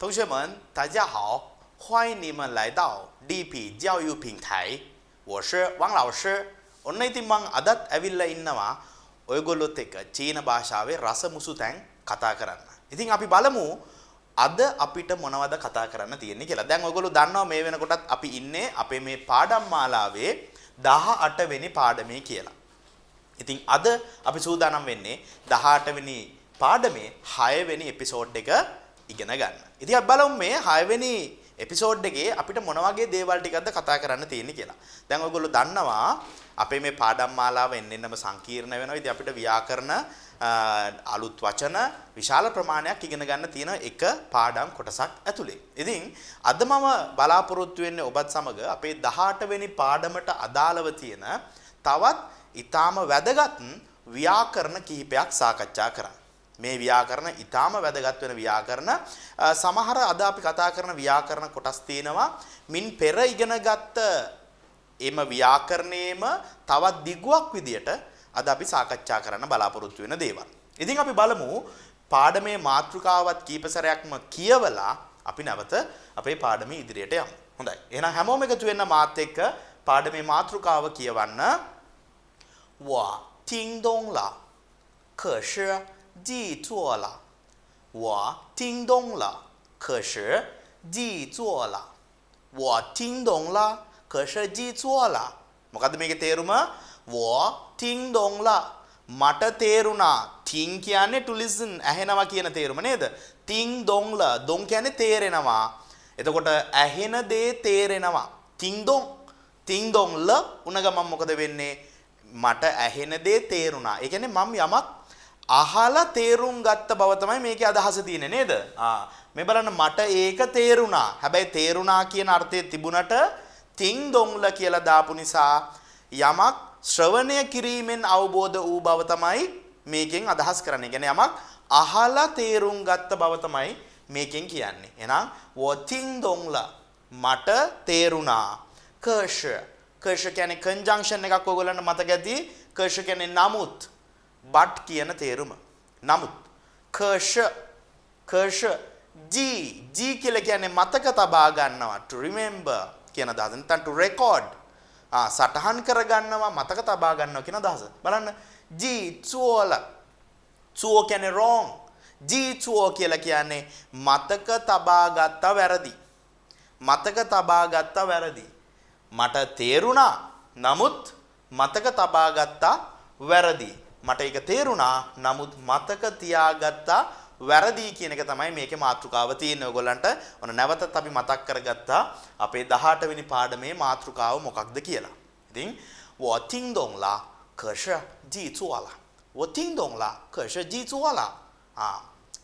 同学们，大家好，欢迎你们来到 DP 教育平台。我是王老师。ඔන්න ඉතින් මං අදත් ඇවිල්ලා ඉන්නවා ඔයගොල්ලොත් එක්ක චීන භාෂාවේ රසමුසු තැන් කතා කරන්න. ඉතින් අපි බලමු අද අපිට මොනවද කතා කරන්න තියෙන්නේ කියලා. දැන් ඔයගොල්ලෝ දන්නවා මේ වෙනකොටත් අපි ඉන්නේ අපේ මේ පාඩම් මාලාවේ 18 වෙනි පාඩමේ කියලා. ඉතින් අද අපි සූදානම් වෙන්නේ 18 වෙනි පාඩමේ 6 වෙනි එපිසෝඩ් එක ඉගෙන ගන්න. ඉතින් අපි බලමු මේ 6 වෙනි එපිසෝඩ් එකේ අපිට මොන වගේ දේවල් ටිකක්ද කතා කරන්න තියෙන්නේ කියලා. දැන් ඔයගොල්ලෝ දන්නවා අපේ මේ පාඩම් මාලාව එන්න එන්නම සංකීර්ණ වෙනවා. ඉතින් අපිට ව්‍යාකරණ අලුත් වචන විශාල ප්‍රමාණයක් ඉගෙන ගන්න තියෙන එක පාඩම් කොටසක් ඇතුලේ. ඉතින් අද මම බලාපොරොත්තු වෙන්නේ ඔබත් සමග අපේ 18 වෙනි පාඩමට අදාළව තියෙන තවත් ඊටාම වැදගත් ව්‍යාකරණ කිහිපයක් සාකච්ඡා කරන්න. මේ ව්‍යාකරණ ඊටාම වැදගත් වෙන ව්‍යාකරණ සමහර අද අපි කතා කරන ව්‍යාකරණ කොටස් තියෙනවා මින් පෙර ඉගෙන ගත්ත එම ව්‍යාකරණයේම තවත් දිගුවක් විදියට අද අපි සාකච්ඡා කරන්න බලාපොරොත්තු වෙන දේවල්. ඉතින් අපි බලමු පාඩමේ මාතෘකාවත් කීප සැරයක්ම කියවලා අපි නැවත අපේ පාඩමේ ඉදිරියට යමු. හොඳයි. එහෙනම් හැමෝම එකතු වෙන්න මාත් එක්ක පාඩමේ මාතෘකාව කියවන්න. 我听懂了，可是记错了。我听懂了，可是记错了。我听懂了，可是记错了。මොකද්ද මේකේ තේරුම? 我听懂了මට තේරුණා. 听කියන්නේ to listen ඇහෙනවා කියන තේරුම නේද? 听懂了 දොන් කියන්නේ තේරෙනවා. එතකොට ඇහෙන දේ තේරෙනවා. 听懂听懂了 උන ගමන් මොකද වෙන්නේ? මට ඇහෙන දේ තේරුණා. ඒ කියන්නේ මම යමක් අහලා තේරුම් ගත්ත බව තමයි මේකේ අදහස තියෙන්නේ නේද? මේ බලන්න මට ඒක තේරුණා. හැබැයි තේරුණා කියන අර්ථය තිබුණට 听懂了 කියලා දාපු නිසා යමක් ශ්‍රවණය කිරීමෙන් අවබෝධ වූ බව තමයි මේකෙන් අදහස් කරන්නේ. ඒ කියන්නේ යමක් අහලා තේරුම් ගත්ත බව තමයි මේකෙන් කියන්නේ. එහෙනම් 我听懂了මට තේරුණා. 可是可是කියන්නේ කන්ජන්ක්ෂන් එකක් ඔයගොල්ලන්ට මතක ඇති. 可是කියන්නේ නමුත් but කියන තේරුම. නමුත් 可是可是 G G කියලා කියන්නේ මතක තබා ගන්නවා to remember කියන අදහස. නැත්නම් to record සටහන් කර ගන්නවා මතක තබා ගන්නවා කියන අදහස. බලන්න 记错了 错කියන්නේ wrong. 记错 කියලා කියන්නේ මතක තබා ගත්ත වැරදි. මතක තබා ගත්ත වැරදි. මට තේරුණා නමුත් මතක තබා ගත්තා වැරදි. මට ඒක තේරුණා නමුත් මතක තියාගත්තා වැරදි කියන එක තමයි මේකේ මාතෘකාව තියෙන්නේ. ඔයගොල්ලන්ට ඔන්න නැවතත් අපි මතක් කරගත්තා අපේ 18 වෙනි පාඩමේ මාතෘකාව මොකක්ද කියලා. ඉතින් 我听懂了可是记错了我听懂了可是记错了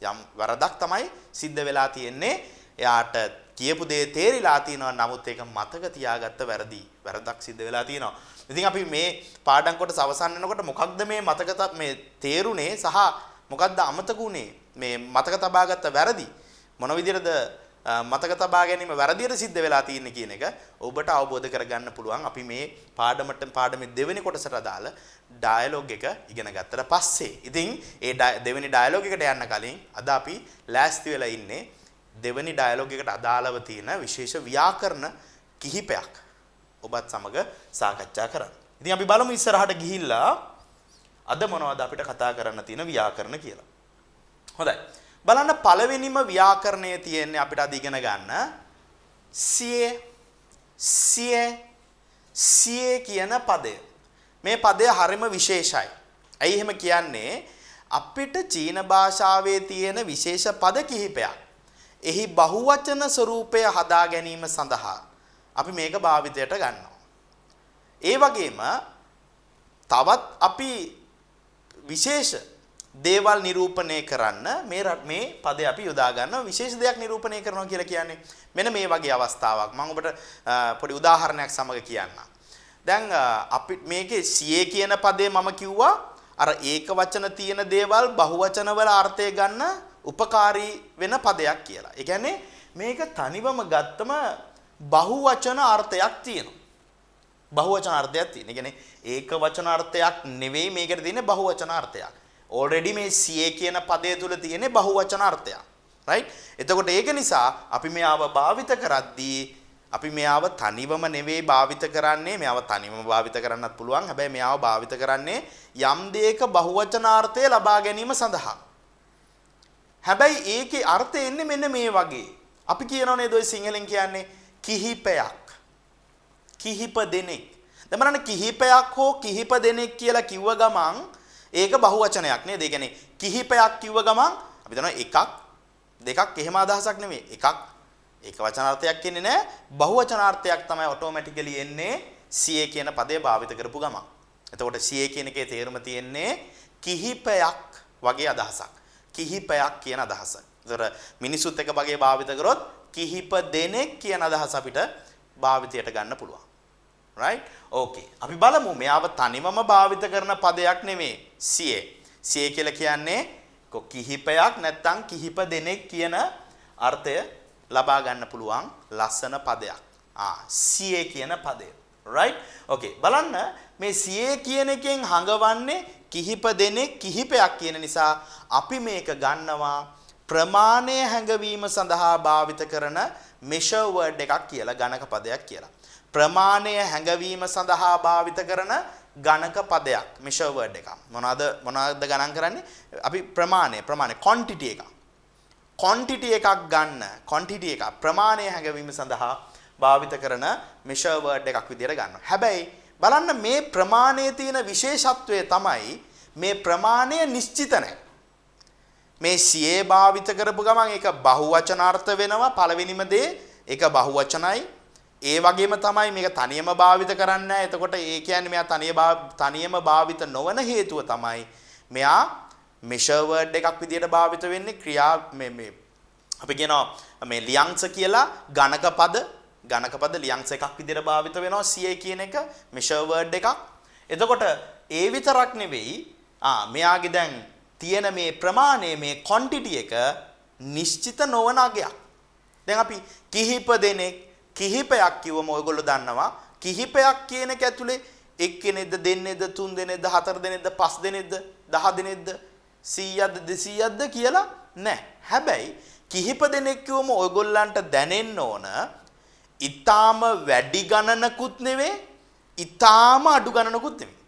යම් වැරදක් තමයි සිද්ධ වෙලා තියෙන්නේ. එයාට කියපු දේ තේරිලා තියෙනවා නමුත් ඒක මතක තියාගත්ත වැරදි. වැරදක් සිද්ධ වෙලා තියෙනවා. ඉතින් අපි මේ පාඩම් කොටස අවසන් වෙනකොට මොකක්ද මේ මතක මේ තේරුනේ සහ මොකක්ද අමතක වුනේ මේ මතක තබාගත්ත වැරදි මොන විදිහටද මතක තබා ගැනීම වැරදියට සිද්ධ වෙලා තියෙන්නේ කියන එක ඔබට අවබෝධ කරගන්න පුළුවන් අපි මේ පාඩමට පාඩමේ දෙවෙනි කොටසට අදාළ ඩයලොග් එක ඉගෙන ගත්තට පස්සේ. ඉතින් ඒ දෙවෙනි ඩයලොග් එකට යන්න කලින් අද අපි ලෑස්ති වෙලා ඉන්නේ දෙවෙනි ඩයලොග් එකට අදාළව තියෙන විශේෂ ව්‍යාකරණ කිහිපයක් ඔබත් සමග සාකච්ඡා කරන්න. ඉතින් අපි බලමු ඉස්සරහට ගිහිල්ලා අද මොනවද අපිට කතා කරන්න තියෙන ව්‍යාකරණ කියලා. හොඳයි. බලන්න පළවෙනිම ව්‍යාකරණය තියෙන්නේ අපිට අද ඉගෙන ගන්න සියේ සියේ සියේ කියන පදය. මේ පදය හරිම විශේෂයි. ඇයි එහෙම කියන්නේ? අපිට චීන භාෂාවේ තියෙන විශේෂ පද කිහිපයක්. එහි බහුවචන ස්වරූපය හදා ගැනීම සඳහා අපි මේක භාවිතයට ගන්නවා. ඒ වගේම තවත් අපි විශේෂ දේවල් නිරූපණය කරන්න මේ මේ පදේ අපි යොදා ගන්නවා. විශේෂ දෙයක් නිරූපණය කරනවා කියලා කියන්නේ මෙන්න මේ වගේ අවස්ථාවක්. මම ඔබට පොඩි උදාහරණයක් සමග කියන්නම්. දැන් අපි මේකේ සියේ කියන පදේ මම කිව්වා අර ඒක වචන තියෙන දේවල් බහුවචන වල අර්ථය ගන්න උපකාරී වෙන පදයක් කියලා. ඒ කියන්නේ මේක තනිවම ගත්තම බහුවචන අර්ථයක් තියෙනවා. බහුවචන අර්ථයක් තියෙන. ඒ කියන්නේ ඒක වචන අර්ථයක් නෙවෙයි මේකට තියෙන්නේ බහුවචන අර්ථයක්. ඔල්රෙඩි මේ සියේ කියන පදය තුල තියෙන්නේ බහුවචන අර්ථයක්. රයිට්? එතකොට ඒක නිසා අපි මෙයාව භාවිත කරද්දී අපි මෙයාව තනිවම නෙවෙයි භාවිත කරන්නේ. මෙයාව තනිවම භාවිත කරන්නත් පුළුවන්. හැබැයි මෙයාව භාවිත කරන්නේ යම් දෙයක බහුවචනාර්ථය ලබා ගැනීම සඳහා. හැබැයි ඒකේ අර්ථය එන්නේ මෙන්න මේ වගේ. අපි කියනව නේද ඔය සිංහලෙන් කියන්නේ කිහිපයක්, කිහිප දෙනෙක්. දැන් බලන්න කිහිපයක් හෝ කිහිප දෙනෙක් කියලා කිව්ව ගමන් ඒක බහුවචනයක් නේද? ඒ කියන්නේ කිහිපයක් කිව්ව ගමන් අපි දන්නවා එකක් දෙකක් එහෙම අදහසක් නෙමෙයි. එකක් ඒක වචනාර්ථයක් එන්නේ නෑ. බහුවචනාර්ථයක් තමයි ඔටෝමැටිකලි එන්නේ සිය කියන පදේ භාවිත කරපු ගමන්. එතකොට සිය කියන එකේ තේරුම තියෙන්නේ කිහිපයක් වගේ අදහසක්. කිහිපයක් කියන අදහස. එතකොට මිනිසුත් එක වගේ භාවිත කරොත් කිහිප දෙනෙක් කියන අදහස අපිට භාවිතයට ගන්න පුළුවන්. Right? Okay. අපි බලමු මෙයාව තනිවම භාවිත කරන පදයක් නෙමෙයි සිය. සිය කියලා කියන්නේ කිහිපයක් නැත්තම් කිහිප දෙනෙක් කියන අර්ථය ලබා ගන්න පුළුවන් ලස්සන පදයක්. සිය කියන පදය. Right? Okay. බලන්න මේ සිය කියන එකෙන් හඟවන්නේ කිහිප දෙනෙක් කිහිපයක් කියන නිසා අපි මේක ගන්නවා ප්‍රමාණය හැඟවීම සඳහා භාවිත කරන measure word එකක් කියලා, ගණක පදයක් කියලා. ප්‍රමාණය හැඟවීම සඳහා භාවිත කරන ගණක පදයක් measure word එකක්. මොනවද ගණන් කරන්නේ? අපි ප්‍රමාණය quantity එකක්. quantity එකක් ගන්න, quantity එකක් ප්‍රමාණය හැඟවීම සඳහා භාවිත කරන measure word එකක් විදියට ගන්නවා. හැබැයි බලන්න මේ ප්‍රමාණයේ තියෙන විශේෂත්වය තමයි මේ ප්‍රමාණය නිශ්චිත නැහැ. මේ සියේ භාවිත කරපු ගමන් ඒක බහුවචනාර්ථ වෙනවා. පළවෙනිම දේ ඒක බහුවචනයි. ඒ වගේම තමයි මේක තනියම භාවිත කරන්නේ නැහැ. එතකොට ඒ කියන්නේ මෙයා තනියම භාවිත නොවන හේතුව තමයි මෙයා measure word එකක් විදියට භාවිත වෙන්නේ. ක්‍රියා මේ අපි කියනවා මේ ලියංශ කියලා ගණක පද ලියංශ එකක් විදියට භාවිත වෙනවා සියේ කියන එක measure word එකක්. එතකොට ඒ විතරක් නෙවෙයි මෙයාගේ දැන් තියෙන මේ ප්‍රමාණය මේ quantity එක නිශ්චිත නොවන අගයක්. දැන් අපි කිහිප දෙනෙක් කිහිපයක් කිව්වම ඔයගොල්ලෝ දන්නවා කිහිපයක් කියන එක ඇතුලේ එක්කෙනෙක්ද දෙන්නෙක්ද තුන් දෙනෙක්ද හතර දෙනෙක්ද පස් දෙනෙක්ද 10 දෙනෙක්ද 100ක්ද 200ක්ද කියලා නෑ. හැබැයි කිහිප දෙනෙක් කිව්වම ඔයගොල්ලන්ට දැනෙන්න ඕන ඊටාම වැඩි ගණනකුත් නෙවෙයි ඊටාම අඩු ගණනකුත් නෙවෙයි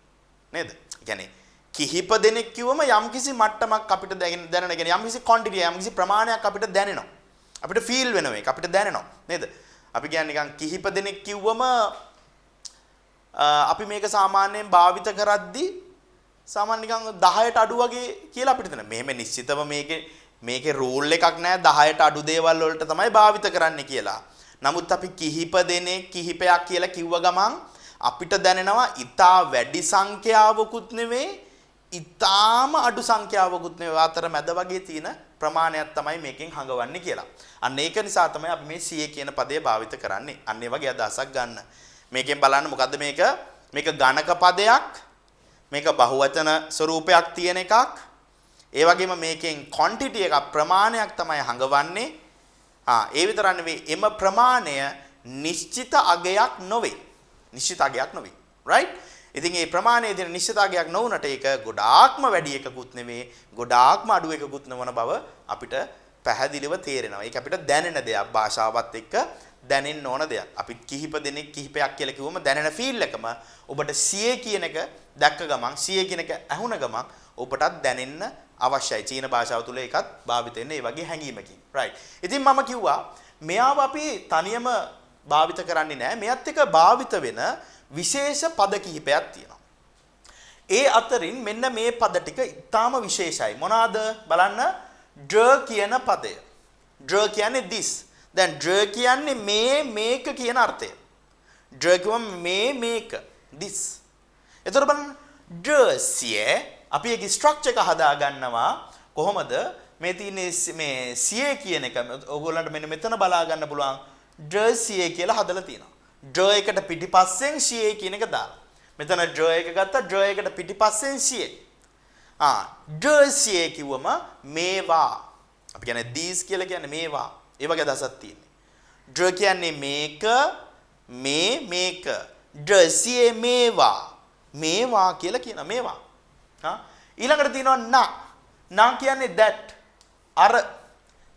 නේද? ඒ කියන්නේ කිහිප දෙනෙක් කිව්වම යම්කිසි මට්ටමක් අපිට දැනෙන, කියන්නේ යම්කිසි ක්වොන්ටිටි යම්කිසි ප්‍රමාණයක් අපිට දැනෙනවා. අපිට ෆීල් වෙනවා ඒක අපිට දැනෙනවා නේද? අපි කියන්නේ නිකන් කිහිප දෙනෙක් කිව්වම අපි මේක සාමාන්‍යයෙන් භාවිත කරද්දී සාමාන්‍ය නිකන් 10ට අඩු වගේ කියලා අපිට දැනෙනවා. මෙහෙම නිශ්චිතව මේකේ රූල් එකක් නෑ 10ට අඩු දේවල් වලට තමයි භාවිත කරන්න කියලා. නමුත් අපි කිහිප දෙනෙක් කිහිපයක් කියලා කිව්ව ගමන් අපිට දැනෙනවා ඊටා වැඩි සංඛ්‍යාවකුත් නෙවෙයි ඊටාම අඩු සංඛ්‍යාවකුත් නෙවෙයි අතර මැද වගේ තියෙන ප්‍රමාණයක් තමයි මේකෙන් හඟවන්නේ කියලා. අන්න ඒක නිසා තමයි අපි මේ සිය කියන පදය භාවිත කරන්නේ. අන්න ඒ වගේ අදහසක් ගන්න. මේකෙන් බලන්න මොකද්ද මේක? මේක ගණක පදයක්. මේක බහුවචන ස්වරූපයක් තියෙන එකක්. ඒ වගේම මේකෙන් ක්වොන්ටිටි එකක් ප්‍රමාණයක් තමයි හඟවන්නේ. ඒ විතරක් නෙවෙයි එම ප්‍රමාණය නිශ්චිත අගයක් නොවේ. නිශ්චිත අගයක් නොවේ. රයිට්? ඉතින් මේ ප්‍රමාණයේ තියෙන නිශ්චිත අගයක් නොවුනට ඒක ගොඩාක්ම වැඩි එකකුත් නෙවෙයි ගොඩාක්ම අඩු එකකුත් නොවන බව අපිට පැහැදිලිව තේරෙනවා. ඒක අපිට දැනෙන දෙයක්. භාෂාවත් එක්ක දැනෙන්න ඕන දෙයක්. අපි කිහිප දෙනෙක් කිහිපයක් කියලා කිව්වම දැනෙන ෆීල් එකම ඔබට සිය කියන එක දැක්ක ගමන් සිය කියන එක ඇහුණ ගමන් ඔබටත් දැනෙන්න අවශ්‍යයි. චීන භාෂාව තුල ඒකත් භාවිත වෙන්නේ ඒ වගේ හැඟීමකින්. රයිට්. ඉතින් මම කිව්වා මෙයාව අපි තනියම භාවිත කරන්නේ නෑ. මෙයත් එක්ක භාවිත වෙන විශේෂ පද කිහිපයක් තියෙනවා. ඒ අතරින් මෙන්න මේ පද ටික ඉතාම විශේෂයි. මොනවාද බලන්න. ඩ කියන පදය. ඩ කියන්නේ this. දැන් ඩ කියන්නේ මේ මේක කියන අර්ථය. ඩ කිව්වම මේ මේක this. එතකොට බලන්න ඩ සිය අපි ඒකේ ස්ට්‍රක්චර් එක හදා ගන්නවා කොහොමද? මේ තියෙන්නේ මේ සිය කියන එක ඔයගොල්ලන්ට මෙන්න මෙතන බලා ගන්න පුළුවන් ඩ සිය කියලා හදලා තියෙනවා. ඩ එකට පිටිපස්සෙන් සිය කියන එක දාලා. මෙතන ඩ එක ගත්තා ඩ එකට පිටිපස්සෙන් සිය. ඩ සිය කිව්වම මේවා. අපි කියන්නේ these කියලා කියන්නේ මේවා. ඒ වගේ අදහසක් තියෙන්නේ. ඩ කියන්නේ මේක මේ මේක. ඩ සිය මේවා. මේවා කියලා කියන මේවා. ඊළඟට තියෙනවා නා. නා කියන්නේ that. අර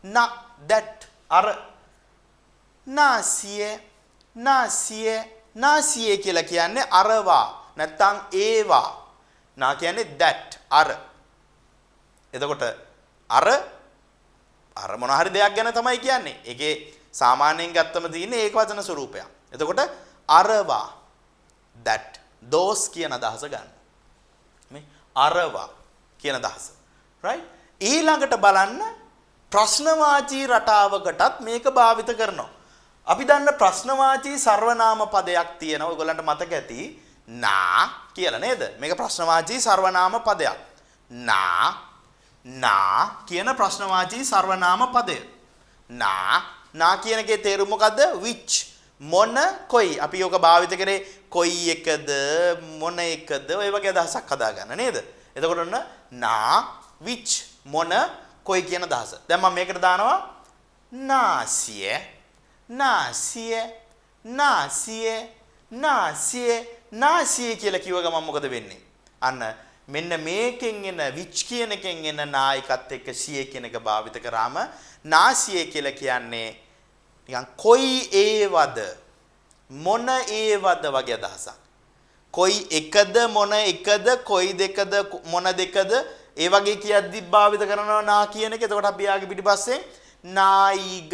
නා That අර. නාසිය නාසිය නාසිය කියලා කියන්නේ අරවා නැත්තම් ඒවා. නා කියන්නේ that අර. එතකොට අර අර මොන හරි දෙයක් ගැන තමයි කියන්නේ. ඒකේ සාමාන්‍යයෙන් ගත්තම තියෙන්නේ ඒක වචන ස්වරූපයක්. එතකොට අරවා that those කියන අදහස ගන්න. මේ අරවා කියන අදහස. Right? ඊළඟට බලන්න ප්‍රශ්නවාචී රටාවකටත් මේක භාවිත කරනවා. අපි දන්න ප්‍රශ්නවාචී සර්වනාම පදයක් තියෙනවා. ඔයගොල්ලන්ට මතක ඇති නා කියලා නේද? මේක ප්‍රශ්නවාචී සර්වනාම පදයක්. නා නා කියන ප්‍රශ්නවාචී සර්වනාම පදය. නා නා කියන එකේ තේරුම මොකද්ද? Which මොන කොයි. අපි ඔක භාවිත කරේ කොයි එකද මොන එකද ඔය වගේ අදහසක් හදාගන්න නේද? එතකොට ඔන්න නා which මොන කොයි කියන අදහස. දැන් මම මේකට දානවා නාසිය නාසිය නාසිය නාසිය නාසිය කියලා කිව්ව ගමන් මොකද වෙන්නේ? අන්න මෙන්න මේකෙන් එන which කියන එකෙන් එන නා එකත් එක්ක සිය කියන එක භාවිත කරාම නාසිය කියලා කියන්නේ නිකන් කොයි ඒවද මොන ඒවද වගේ අදහසක්. කොයි එකද මොන එකද කොයි දෙකද මොන දෙකද ඒ වගේ කියද්දි භාවිත කරනවා නා කියන එක. එතකොට අපි යාගේ පිටිපස්සෙන් නායිග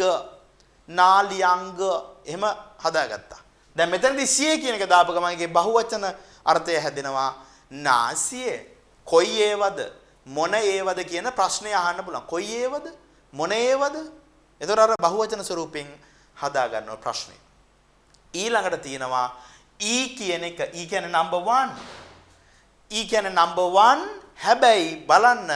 නාලියංග එහෙම හදාගත්තා. දැන් මෙතනදී සිය කියන එක දාපු ගමන් ඒකේ බහුවචන අර්ථය හැදෙනවා. නාසිය කොයි ඒවද මොන ඒවද කියන ප්‍රශ්නය අහන්න පුළුවන්. කොයි ඒවද මොන ඒවද? එතකොට අර බහුවචන ස්වරූපයෙන් හදා ගන්නවා ප්‍රශ්නේ. ඊළඟට තියෙනවා ඊ කියන එක. ඊ කියන්නේ නම්බර් 1. ඊ කියන්නේ නම්බර් 1. හැබැයි බලන්න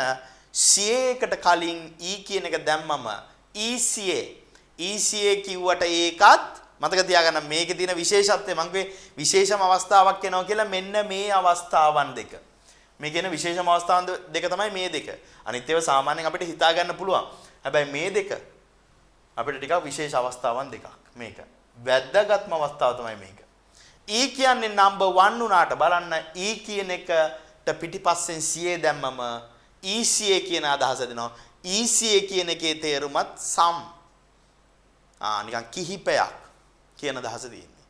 සියයකට කලින් ඊ කියන එක දැම්මම ඊ සිය ඊ සිය කිව්වට ඒකත් මතක තියාගන්න මේකේ තියෙන විශේෂත්වය. මං කිව්වේ විශේෂම අවස්ථාවක් එනවා කියලා. මෙන්න මේ අවස්ථාවන් දෙක. මේ කියන විශේෂම අවස්ථාවන් දෙක තමයි මේ දෙක. අනිත් ඒවා සාමාන්‍යයෙන් අපිට හිතා ගන්න පුළුවන්. හැබැයි මේ දෙක අපිට ටිකක් විශේෂ අවස්ථාවන් දෙකක්. මේක වැදගත්ම අවස්ථාව තමයි මේක. ඊ කියන්නේ නම්බර් 1 වුණාට බලන්න ඊ කියන එකට පිටිපස්සෙන් සිය දැම්මම ඊ සිය කියන අදහස දෙනවා. ඊ සිය කියන එකේ තේරුමත් සම් නිකන් කිහිපයක් කියන අදහස තියෙන්නේ.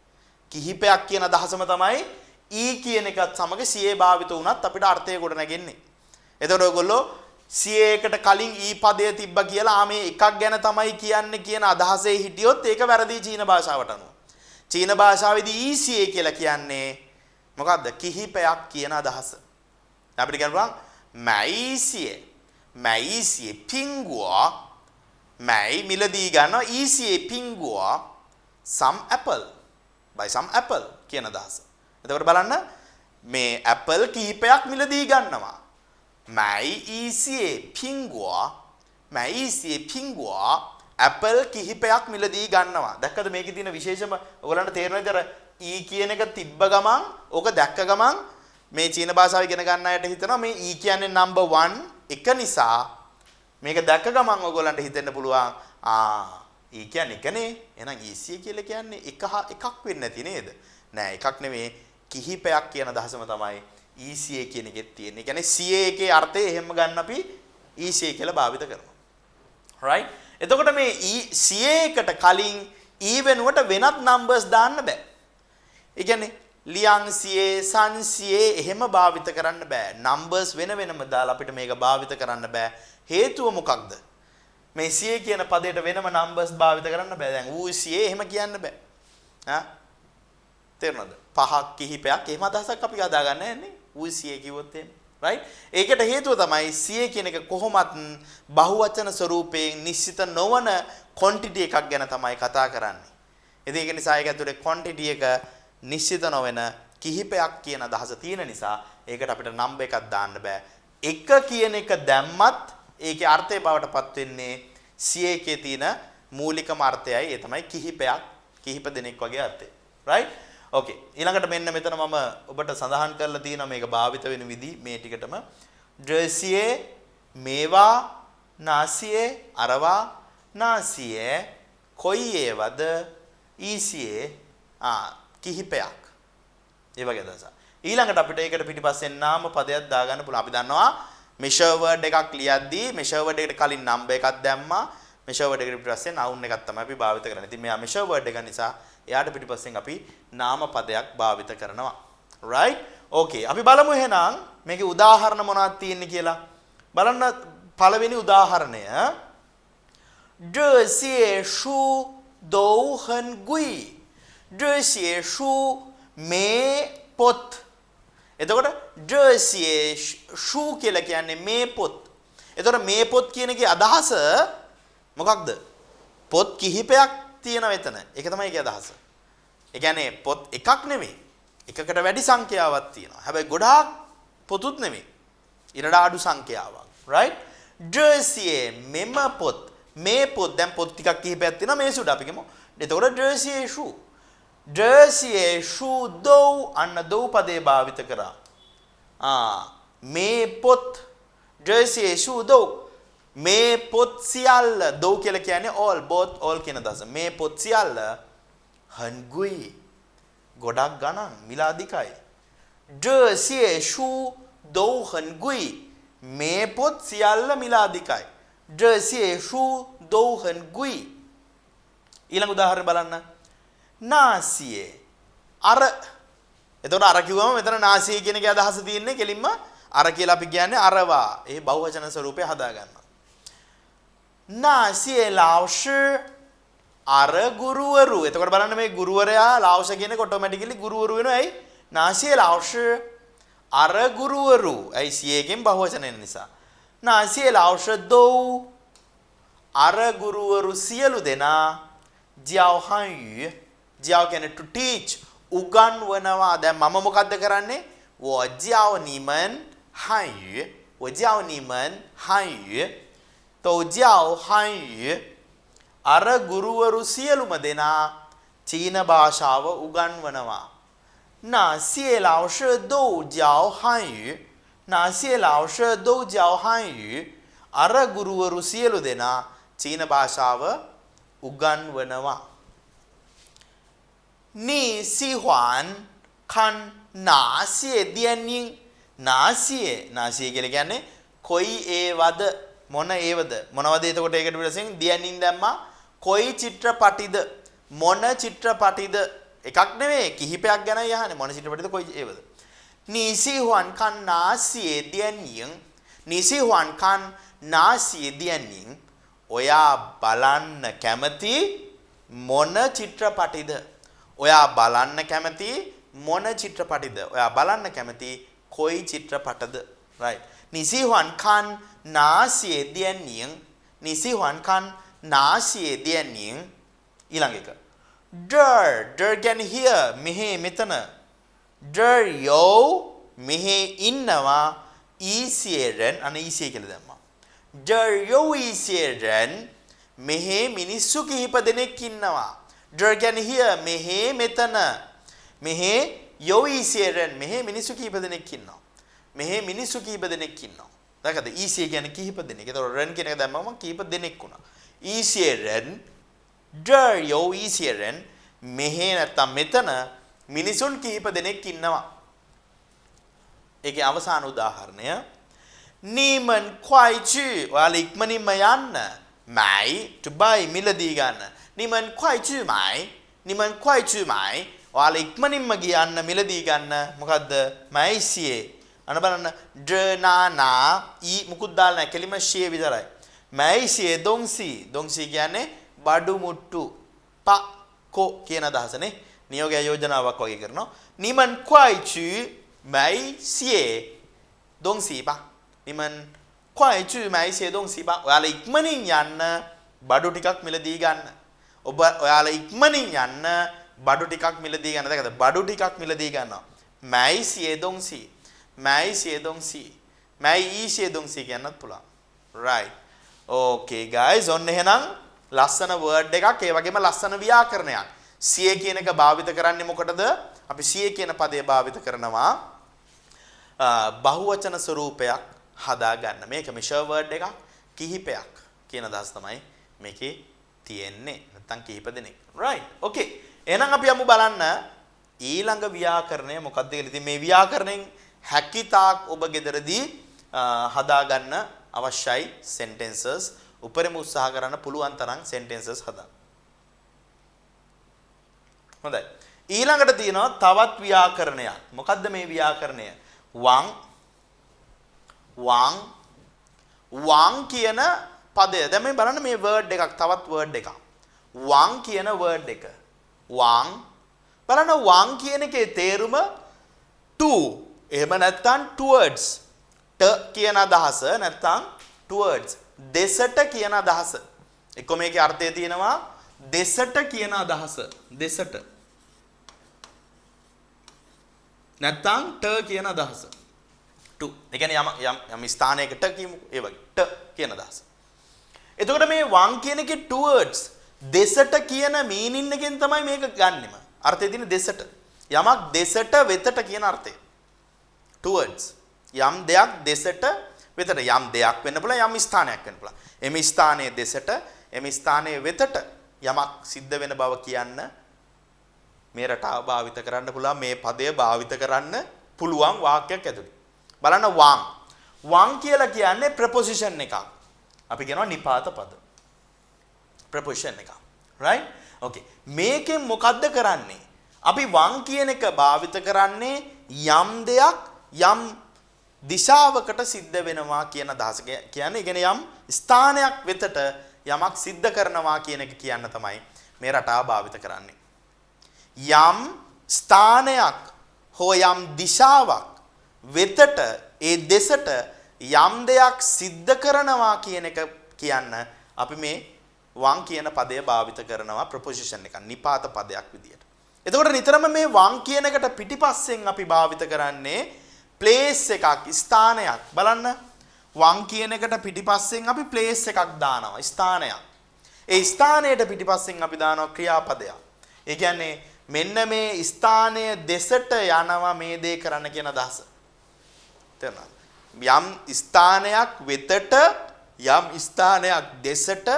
කිහිපයක් කියන අදහසම තමයි ඊ කියන එකත් සමග සියේ භාවිත වුණත් අපිට අර්ථය ගොඩ නැගෙන්නේ. එතකොට ඔයගොල්ලෝ සියයකට කලින් ඊ පදය තිබ්බ කියලා ආ මේ එකක් ගැන තමයි කියන්නේ කියන අදහසේ හිටියොත් ඒක වැරදි චීන භාෂාවට අනුව. චීන භාෂාවේදී ඊ සියේ කියලා කියන්නේ මොකද්ද? කිහිපයක් කියන අදහස. අපිට කියන්න පුළුවන් මයි සියේ මයි සියේ පිංගුවා මයි මිලදී ගන්නවා ඊ සියේ පිංගුවා some apple buy some apple කියන අදහස. එතකොට බලන්න මේ ඇපල් කිහිපයක් මිලදී ගන්නවා. මයි ඊසියේ පිංගුවා මයි ඊසියේ පිංගුවා ඇපල් කිහිපයක් මිලදී ගන්නවා. දැක්කද මේකේ තියෙන විශේෂම ඔයගොල්ලන්ට තේරෙනවද අර ඊ කියන එක තිබ්බ ගමන් ඕක දැක්ක ගමන් මේ චීන භාෂාව ඉගෙන ගන්න අයට හිතෙනවා මේ ඊ කියන්නේ නම්බර් 1 එක නිසා මේක දැක්ක ගමන් ඔයගොල්ලන්ට හිතෙන්න පුළුවන් ආ ඊ කියන්නේ එකනේ. එහෙනම් ඊසිය කියලා කියන්නේ එක එකක් වෙන්නේ නැති නේද? නෑ එකක් නෙමෙයි කිහිපයක් කියන අදහසම තමයි ECA කියන එකෙත් තියෙන්නේ. ඒ කියන්නේ CA එකේ අර්ථය එහෙම ගන්න අපි ECA කියලා භාවිත කරනවා. Right? එතකොට මේ CA එකට කලින් E වෙනුවට වෙනත් නම්බර්ස් දාන්න බෑ. ඒ කියන්නේ ලියන් CA, සන් CA එහෙම භාවිත කරන්න බෑ. නම්බර්ස් වෙන වෙනම දාලා අපිට මේක භාවිත කරන්න බෑ. හේතුව මොකක්ද? මේ CA කියන පදයට වෙනම නම්බර්ස් භාවිත කරන්න බෑ. දැන් ඌ CA එහෙම කියන්න බෑ. ආ තේරුණාද? පහක් කිහිපයක් එහෙම අදහසක් අපි හදා ගන්න යන්නේ. ඌ CA කිව්වොත් එහෙම. රයිට්? ඒකට හේතුව තමයි CA කියන එක කොහොමත් බහුවචන ස්වරූපයෙන් නිශ්චිත නොවන ක්වොන්ටිටි එකක් ගැන තමයි කතා කරන්නේ. ඉතින් ඒක නිසා ඒක ඇතුලේ ක්වොන්ටිටි එක නිශ්චිත නොවන කිහිපයක් කියන අදහස තියෙන නිසා ඒකට අපිට නම්බර් එකක් දාන්න බෑ. එක කියන එක දැම්මත් ඒකේ අර්ථය බවට පත් වෙන්නේ CA එකේ තියෙන මූලිකම අර්ථයයි. ඒ තමයි කිහිපයක්, කිහිප දෙනෙක් වගේ අර්ථය. රයිට්? ඕකේ. ඊළඟට මෙන්න මෙතන මම ඔබට සඳහන් කරලා තියෙනවා මේක භාවිත වෙන විදි මේ ටිකටම. ඩ්‍රසියේ මේවා නාසියේ අරවා නාසියේ කොයි ඒවද ඊසියේ කිහිපයක්. ඒ වගේ අදහසක්. ඊළඟට අපිට ඒකට පිටිපස්සෙන් නාම පදයක් දාගන්න පුළුවන්. අපි දන්නවා මෙෂර් වර්ඩ් එකක් ලියද්දී මෙෂර් වර්ඩ් එකට කලින් නම්බර් එකක් දැම්මා. මෙෂර් වර්ඩ් එකට පිටිපස්සෙන් noun එකක් තමයි අපි භාවිත කරන්නේ. ඉතින් මෙයා මෙෂර් වර්ඩ් එක නිසා එයාට පිටිපස්සෙන් අපි නාම පදයක් භාවිත කරනවා. Right? Okay. අපි බලමු එහෙනම් මේකේ උදාහරණ මොනවද තියෙන්නේ කියලා. බලන්න පළවෙනි උදාහරණය. 这些书都很贵. 这些书මේ පොත්. එතකොට 这些书කියලා කියන්නේ මේ පොත්. එතකොට මේ පොත් කියන එකේ අදහස මොකක්ද? පොත් කිහිපයක් තියෙනවා එතන. ඒක තමයි ඒකේ අදහස. ඒ කියන්නේ පොත් එකක් නෙමෙයි. එකකට වැඩි සංඛ්‍යාවක් තියෙනවා. හැබැයි ගොඩාක් පොතුත් නෙමෙයි. ඊට අඩු සංඛ්‍යාවක්. Right? 这些මෙම පොත්, මේ පොත්, දැන් පොත් ටිකක් කිහිපයක් තියෙනවා මේ සුඩ අපි කියමු. එතකොට 这些书这些书都අන්න දෝ පදේ භාවිත කරා. මේ පොත් 这些书都මේ පොත් සියල්ල, දෝ කියලා කියන්නේ all, both, all කියන අදහස. මේ පොත් සියල්ල 很贵 ගොඩක් ගණන්, මිල අධිකයි. 这些书都很贵 මේ පොත් සියල්ල මිල අධිකයි. 这些书都很贵. ඊළඟ උදාහරණ බලන්න. නාසියේ අර. එතකොට අර කිව්වම මෙතන නාසියේ කියන එකේ අදහස තියෙන්නේ කෙලින්ම අර කියලා අපි කියන්නේ අරවා. ඒ බහුවචන ස්වරූපය හදා ගන්නවා. නාසියේ ලාව්ෂ අර ගුරුවරු. එතකොට බලන්න මේ ගුරුවරයා ලාව්ෂ කියන එක ඔටෝමැටිකලි ගුරුවරු වෙනවා. ඇයි? නාසියේ ලාව්ෂ අර ගුරුවරු. ඇයි? සියයෙන් බහුවචන වෙන නිසා. නාසියේ ලාව්ෂ දෝ අර ගුරුවරු සියලු දෙනා 教汉语 教කියන්නේ to teach උගන්වනවා. දැන් මම මොකද්ද කරන්නේ? 我教你们汉语我教你们汉语都教汉语 අර ගුරුවරු සියලුම දෙනා චීන භාෂාව උගන්වනවා. 那些老师都教汉语那些老师都教汉语 අර ගුරුවරු සියලු දෙනා චීන භාෂාව උගන්වනවා. 你喜欢看哪些电影哪些哪些කියලා කියන්නේ කොයි ඒවද, මොන ඒවද, මොනවද? එතකොට ඒකට පිටසින් දියනින් දැම්මා කොයි චිත්‍රපටිද, මොන චිත්‍රපටිද, එකක් නෙමෙයි කිහිපයක් ගැනයි අහන්නේ. මොන චිත්‍රපටිද, කොයි ඒවද. 你喜欢看哪些电影你喜欢看哪些电影 ඔයා බලන්න කැමති මොන චිත්‍රපටිද? ඔයා බලන්න කැමති මොන චිත්‍රපටිද? ඔයා බලන්න කැමති කොයි චිත්‍රපටද? Right. 你喜欢看哪些电影你喜欢看哪些电影 ඊළඟ එක. 这这කියන්නේ here මෙහෙ මෙතන. 这有මෙහෙ ඉන්නවා 一些人 අන්න 一些කියලා දැම්මා. 这有一些人මෙහෙ මිනිස්සු කිහිප දෙනෙක් ඉන්නවා. 这කියන්නේ here මෙහෙ මෙතන. මෙහෙ 有一些人මෙහෙ මිනිස්සු කිහිප දෙනෙක් ඉන්නවා. මෙහෙ මිනිස්සු කිහිප දෙනෙක් ඉන්නවා. දැකද? 一些කියන්නේ කිහිප දෙනෙක්. ඒතකොට රන් කියන එක දැම්මම කිහිප දෙනෙක් වුණා. 一些人这有一些人මෙහෙ නැත්තම් මෙතන මිනිසුන් කිහිප දෙනෙක් ඉන්නවා. ඒකේ අවසාන උදාහරණය. 你们快去 ඔයාලා ඉක්මනින්ම යන්න. 买 to buy මිලදී ගන්න. 你们快去买你们快去买 ඔයාලා ඉක්මනින්ම ගියන්න මිලදී ගන්න. මොකද්ද? 买些 අන්න බලන්න ඩ නා නා ඊ මුකුත් දාලා නැහැ. කෙලිම ෂේ විතරයි. 买些东西东西කියන්නේ බඩු මුට්ටු ප කො කියන අදහසනේ. නියෝග යෝජනාවක් වගේ කරනවා. 你们快去买些东西吧你们快去买些东西吧 ඔයාලා ඉක්මනින් යන්න බඩු ටිකක් මිලදී ගන්න. ඔබ ඔයාලා ඉක්මනින් යන්න බඩු ටිකක් මිලදී ගන්න. දැකද? බඩු ටිකක් මිලදී ගන්නවා. 买些东西买些东西买一些东西කියන්නත් පුළුවන්. Right. Okay guys, ඔන්න එහෙනම් ලස්සන වර්ඩ් එකක්, ඒ වගේම ලස්සන ව්‍යාකරණයක්. සිය කියන එක භාවිත කරන්නේ මොකටද? අපි සිය කියන පදය භාවිත කරනවා බහුවචන ස්වරූපයක් හදා ගන්න. මේක මිෂර් වර්ඩ් එකක්, කිහිපයක් කියන අදහස තමයි මේකේ තියෙන්නේ. නැත්තම් කිහිප දෙනෙක්. Right. Okay. එහෙනම් අපි යමු බලන්න ඊළඟ ව්‍යාකරණය මොකක්ද කියලා. ඉතින් මේ ව්‍යාකරණයෙන් හැකිතාක් ඔබ ගෙදරදී හදා ගන්න අවශ්‍යයි සෙන්ටෙන්සස්. උපරිම උත්සාහ කරන්න පුළුවන් තරම් සෙන්ටෙන්සස් හදන්න. හොඳයි. ඊළඟට තියෙනවා තවත් ව්‍යාකරණයක්. මොකද්ද මේ ව්‍යාකරණය? වං වං වං කියන පදය. දැන් මේ බලන්න මේ වර්ඩ් එකක්, තවත් වර්ඩ් එකක්. වං කියන වර්ඩ් එක. වං බලන්න වං කියන එකේ තේරුම to, එහෙම නැත්නම් towards. ට කියන අදහස නැත්නම් towards, දෙසට කියන අදහස. එක්ක මේකේ අර්ථය තියෙනවා දෙසට කියන අදහස. දෙසට නැත්නම් ට කියන අදහස. to. ඒ කියන්නේ යම් යම් යම් ස්ථානයකට කියමුකෝ. ඒ වගේ ට කියන අදහස. එතකොට මේ වං කියන එකේ towards දෙසට කියන මීනින් එකෙන් තමයි මේක ගන්නෙම. අර්ථය තියෙන්නේ දෙසට. යමක් දෙසට වෙතට කියන අර්ථය. towards යම් දෙයක් දෙසට වෙතට, යම් දෙයක් වෙන්න පුළුවන්, යම් ස්ථානයක් වෙන්න පුළුවන්. එම ස්ථානයේ දෙසට, එම ස්ථානයේ වෙතට යමක් සිද්ධ වෙන බව කියන්න මේ රටාව භාවිත කරන්න පුළුවන්, මේ පදය භාවිත කරන්න පුළුවන් වාක්‍යයක් ඇතුළේ. බලන්න වං. වං කියලා කියන්නේ ප්‍රෙපොසිෂන් එකක්. අපි කියනවා නිපාත පද. ප්‍රෙපොසිෂන් එකක්. right? okay. මේකෙන් මොකද්ද කරන්නේ? අපි වං කියන එක භාවිත කරන්නේ යම් දෙයක් යම් දිශාවකට සිද්ධ වෙනවා කියන අදහස. කියන්නේ ඒ කියන්නේ යම් ස්ථානයක් වෙතට යමක් සිද්ධ කරනවා කියන එක කියන්න තමයි මේ රටාව භාවිත කරන්නේ. යම් ස්ථානයක් හෝ යම් දිශාවක් වෙතට, ඒ දෙසට යම් දෙයක් සිද්ධ කරනවා කියන එක කියන්න අපි මේ වං කියන පදය භාවිත කරනවා ප්‍රොපොසිෂන් එකක්, නිපාත පදයක් විදියට. එතකොට නිතරම මේ වං කියන එකට පිටිපස්සෙන් අපි භාවිත කරන්නේ ප්ලේස් එකක්, ස්ථානයක්. බලන්න වං කියන එකට පිටිපස්සෙන් අපි ප්ලේස් එකක් දානවා, ස්ථානයක්. ඒ ස්ථානයට පිටිපස්සෙන් අපි දානවා ක්‍රියාපදයක්. ඒ කියන්නේ මෙන්න මේ ස්ථානය දෙසට යනවා මේ දේ කරන්න කියන අදහස. තේරුණාද? යම් ස්ථානයක් වෙතට, යම් ස්ථානයක් දෙසට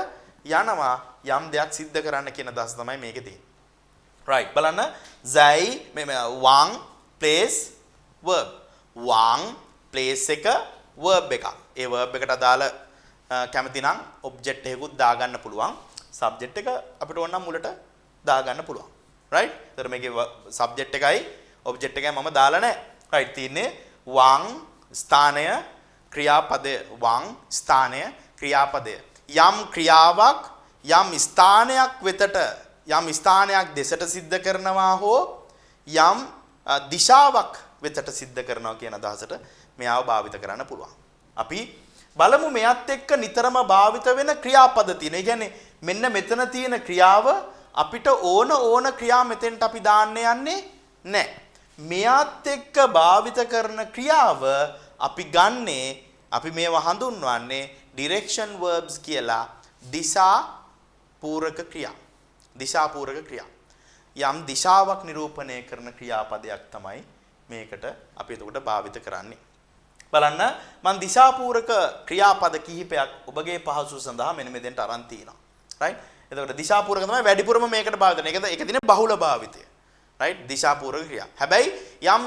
යනවා යම් දෙයක් සිද්ධ කරන්න කියන අදහස තමයි මේකේ තියෙන්නේ. right. බලන්න zai මේ වං place verb. වං place එක verb එකක්. ඒ verb එකට අදාළ කැමති නම් object එකකුත් දාගන්න පුළුවන්. subject එක අපිට ඕන නම් මුලට දාගන්න පුළුවන්. right? ඒතර මේකේ subject එකයි object එකයි මම දාලා නැහැ. right. තියෙන්නේ වං ස්ථානය ක්‍රියාපදය, වං ස්ථානය ක්‍රියාපදය. යම් ක්‍රියාවක් යම් ස්ථානයක් වෙතට, යම් ස්ථානයක් දෙසට සිද්ධ කරනවා හෝ යම් දිශාවක් වෙතට සිද්ධ කරනවා කියන අදහසට මෙයාව භාවිත කරන්න පුළුවන්. අපි බලමු මෙයත් එක්ක නිතරම භාවිත වෙන ක්‍රියාපද තියෙන. ඒ කියන්නේ මෙන්න මෙතන තියෙන ක්‍රියාව අපිට ඕන ඕන ක්‍රියා මෙතෙන්ට අපි දාන්න යන්නේ නැහැ. මෙයත් එක්ක භාවිත කරන ක්‍රියාව අපි ගන්නේ, අපි මේවා හඳුන්වන්නේ ඩිරෙක්ෂන් වර්බ්ස් කියලා, දිශා පූරක ක්‍රියා. දිශා පූරක ක්‍රියා. යම් දිශාවක් නිරූපණය කරන ක්‍රියාපදයක් තමයි මේකට අපි එතකොට භාවිත කරන්නේ. බලන්න මං දිශා පූරක ක්‍රියාපද කිහිපයක් ඔබගේ පහසුව සඳහා මෙන්න මෙතෙන්ට අරන් තිනවා. right? එතකොට දිශා පූරක තමයි වැඩිපුරම මේකට භාවිත කරන්නේ. ඒක තියෙන බහුල භාවිතය. right? දිශා පූරක ක්‍රියා. හැබැයි යම්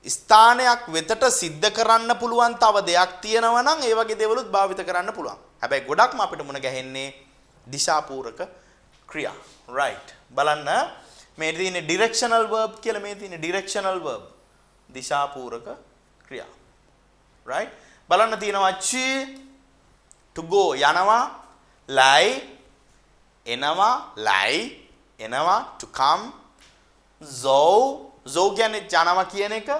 ස්ථානයක් වෙතට සිද්ධ කරන්න පුළුවන් තව දෙයක් තියෙනවා නම් ඒ වගේ දේවලුත් භාවිත කරන්න පුළුවන්. හැබැයි ගොඩක්ම අපිට මුණ ගැහෙන්නේ දිශා පූරක ක්‍රියා. right. බලන්න මේ තියෙන්නේ ඩිරෙක්ෂනල් වර්බ් කියලා. මේ තියෙන්නේ ඩිරෙක්ෂනල් වර්බ්, දිශා පූරක ක්‍රියා. right. බලන්න තියෙනවා චි to go යනවා, ලයි එනවා, ලයි එනවා, to come, zෝ zෝ කියන්නේ යනවා කියන එක,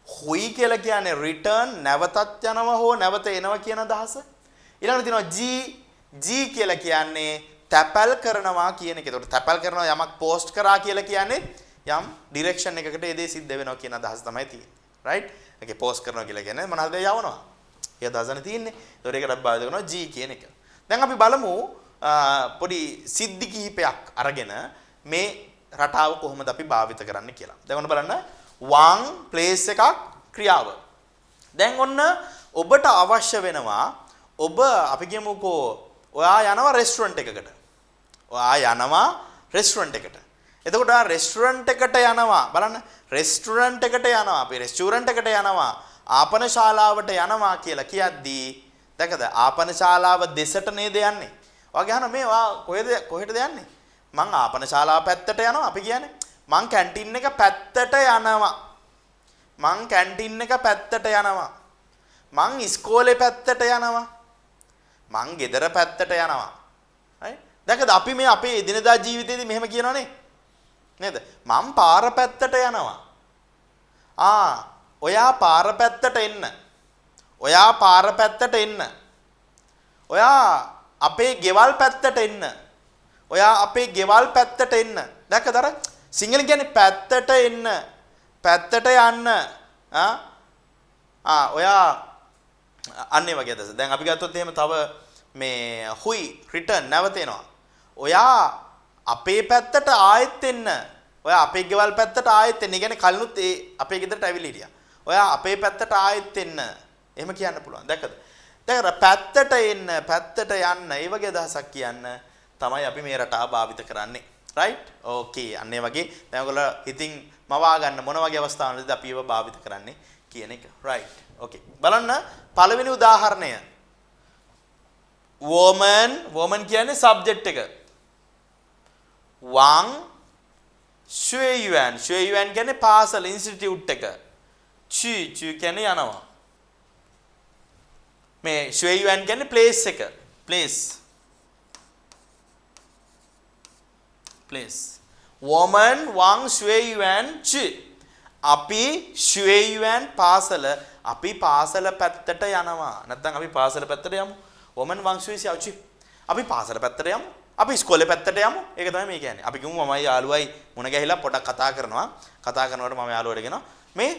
හුයි කියලා කියන්නේ return, නැවතත් යනවා හෝ නැවත එනවා කියන අදහස. ඊළඟට තියෙනවා ජී, ජී කියලා කියන්නේ තැපැල් කරනවා කියන එක. ඒතකොට තැපැල් කරනවා යමක් පෝස්ට් කරා කියලා කියන්නේ යම් ඩිරෙක්ෂන් එකකට ඒ දේ සිද්ධ වෙනවා කියන අදහස තමයි තියෙන්නේ. right? ඒකේ පෝස්ට් කරනවා කියලා කියන්නේ මොන හරි දෙයක් යවනවා. ඒ අදහසනේ තියෙන්නේ. ඒතකොට ඒකට අපි භාවිත කරනවා ජී කියන එක. දැන් අපි බලමු පොඩි සිද්ධි කිහිපයක් අරගෙන මේ රටාව කොහොමද අපි භාවිත කරන්න කියලා. දැන් ඔන්න බලන්න වං ප්ලේස් එකක් ක්‍රියාව. දැන් ඔන්න ඔබට අවශ්‍ය වෙනවා, ඔබ අපි කියමුකෝ ඔයා යනවා රෙස්ටුරන්ට් එකකට. ඔයා යනවා රෙස්ටුරන්ට් එකට. එතකොට ඔයා රෙස්ටුරන්ට් එකට යනවා. බලන්න රෙස්ටුරන්ට් එකට යනවා. අපි රෙස්ටුරන්ට් එකට යනවා. ආපන ශාලාවට යනවා කියලා කියද්දී දැකද? ආපන ශාලාව දෙසට නේද යන්නේ? ඔයාගේ අහන මේ ඔයා කොහෙද කොහෙටද යන්නේ? මං ආපන ශාලාව පැත්තට යනවා. අපි කියන්නේ මං කැන්ටින් එක පැත්තට යනවා. මං කැන්ටින් එක පැත්තට යනවා. මං ඉස්කෝලේ පැත්තට යනවා. මං ගෙදර පැත්තට යනවා. හරි? දැකද අපි මේ අපේ එදිනදා ජීවිතේදී මෙහෙම කියනවනේ. නේද? මං පාර පැත්තට යනවා. ආ ඔයා පාර පැත්තට එන්න. ඔයා පාර පැත්තට එන්න. ඔයා අපේ ගෙවල් පැත්තට එන්න. ඔයා අපේ ගෙවල් පැත්තට එන්න. දැක්කද අර සිංහලෙන් කියන්නේ පැත්තට එන්න. පැත්තට යන්න. ආ ආ ඔයා අන්න ඒ වගේ අදහස. දැන් අපි ගත්තොත් එහෙම තව මේ හුයි රිටර්න් නැවත එනවා. ඔයා අපේ පැත්තට ආයෙත් එන්න. ඔයා අපේ ගෙවල් පැත්තට ආයෙත් එන්න. ඒ කියන්නේ කලිනුත් ඒ අපේ ගෙදරට ඇවිල්ලා හිටියා. ඔයා අපේ පැත්තට ආයෙත් එන්න. එහෙම කියන්න පුළුවන්. දැක්කද? දැන් අර පැත්තට එන්න, පැත්තට යන්න, ඒ වගේ අදහසක් කියන්න තමයි අපි මේ රටාව භාවිත කරන්නේ. රයිට්? ඕකේ. අන්න ඒ වගේ දැන් ඔයගොල්ලෝ ඉතින් මවා ගන්න මොන වගේ අවස්ථාවලදීද අපි ඒව භාවිත කරන්නේ කියන එක. රයිට්. ඕකේ. බලන්න පළවෙනි උදාහරණය. woman woman කියන්නේ සබ්ජෙක්ට් එක. වං ෂුයුවන් ෂුයුවන් කියන්නේ පාසල ඉන්ස්ටිටියුට් එක. චි චි කියන්නේ යනවා. මේ ෂුයුවන් කියන්නේ ප්ලේස් එක. ප්ලේස්. ප්ලේස්. woman වං ෂුයුවන් චි. අපි ෂුයුවන් පාසල අපි පාසල පැත්තට යනවා. නැත්නම් අපි පාසල පැත්තට යමු. woman වං ෂුයුසියාව චි. අපි පාසල පැත්තට යමු. අපි ඉස්කෝලේ පැත්තට යමු. ඒක තමයි මේ කියන්නේ. අපි කිව්වම මමයි යාළුවයි මුණ ගැහිලා පොඩක් කතා කරනවා. කතා කරනකොට මම යාළුවට කියනවා මේ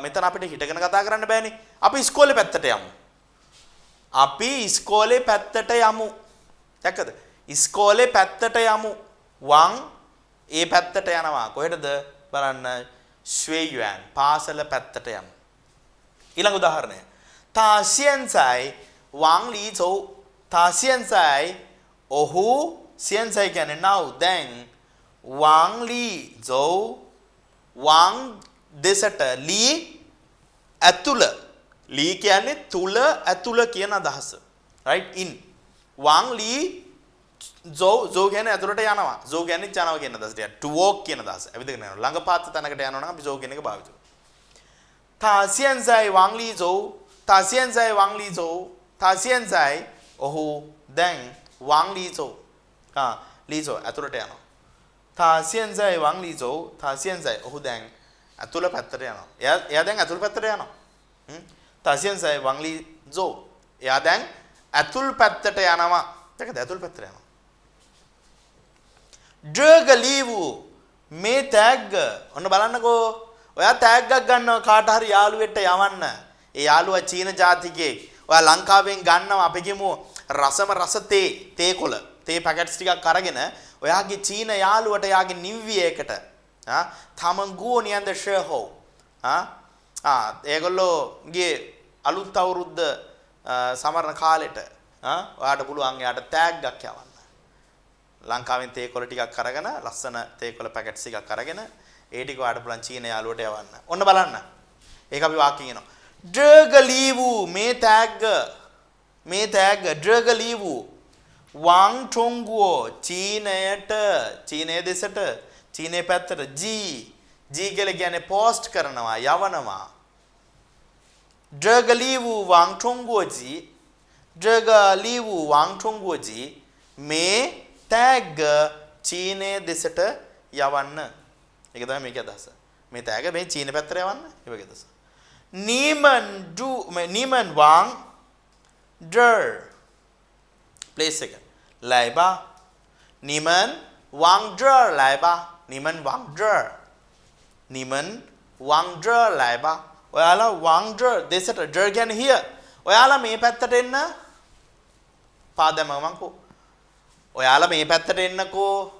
මෙතන අපිට හිටගෙන කතා කරන්න බෑනේ. අපි ඉස්කෝලේ පැත්තට යමු. අපි ඉස්කෝලේ පැත්තට යමු. දැක්කද? ඉස්කෝලේ පැත්තට යමු. වං ඒ පැත්තට යනවා. කොහෙටද? බලන්න ෂුයුවන් පාසල පැත්තට යමු. ඊළඟ උදාහරණය. 他现在往里走. 他现在 ඔහු 现在 කියන්නේ now දැන් වං ලි සෝ වං දෙසට ලි ඇතුළ ලි කියන්නේ තුල ඇතුළ කියන අදහස. right in වං ලි සෝ සෝ කියන්නේ ඇතුළට යනවා. සෝ කියන්නේ යනවා කියන අදහස. To walk කියන අදහස. ඇවිදගෙන යනවා. ළඟපාත තැනකට යනවා නම් අපි සෝ කියන එක භාවිත කරනවා. 他现在往里走. 他现在往里走. 他现在 ඔහු දැන් 往里走 ආ ලී සෝ ඇතුළට යනවා. 他现在往里走. 他现在 ඔහු දැන් ඇතුළ පැත්තට යනවා. එයා දැන් ඇතුළ පැත්තට යනවා. 他现在往里走. එයා දැන් ඇතුළ පැත්තට යනවා. දැකද ඇතුළ පැත්තට යනවා. 这个礼物 මේ තෑග්ග ඔන්න බලන්නකෝ. ඔයා තෑග්ගක් ගන්නවා කාට හරි යාළුවෙක්ට යවන්න. ඒ යාළුවා චීන ජාතිකයෙක්. ඔයා ලංකාවෙන් ගන්නවා අපි කියමු රසම රස තේ තේ කොළ තේ පැකට්ස් ටිකක් අරගෙන ඔයාගේ චීන යාළුවට එයාගේ නිව් ඉයර් එකට ආ 他们过年的时候 ආ ආ ඒගොල්ලෝගේ අලුත් අවුරුද්ද සමරන කාලෙට ආ ඔයාට පුළුවන් එයාට තෑග්ගක් යවන්න. ලංකාවෙන් තේ කොළ ටිකක් අරගෙන ලස්සන තේ කොළ පැකට්ස් ටිකක් අරගෙන ඒ ටික ඔයාට පුළුවන් චීන යාළුවට යවන්න. ඔන්න බලන්න. ඒක අපි වාක්‍යයෙන් එනවා. 这个礼物 මේ තෑග්ග මේ තෑග්ග 这个礼物 往中国 චීනයට චීනය දෙසට චීනය පැත්තට ජී ජී කියලා කියන්නේ පෝස්ට් කරනවා යවනවා. 这个礼物往中国寄这个礼物往中国寄 මේ තෑග්ග චීනය දෙසට යවන්න. ඒක තමයි මේකේ අදහස. මේ තෑග්ග මේ චීන පැත්තට යවන්න. ඒ වගේ අදහස. 你们住你们往这儿 place එක 来吧你们往这儿来吧你们往这儿你们往这儿来吧 ඔයාලා 往这儿 දෙසට 这 කියන්නේ here ඔයාලා මේ පැත්තට එන්න පාදම මංකෝ ඔයාලා මේ පැත්තට එන්නකෝ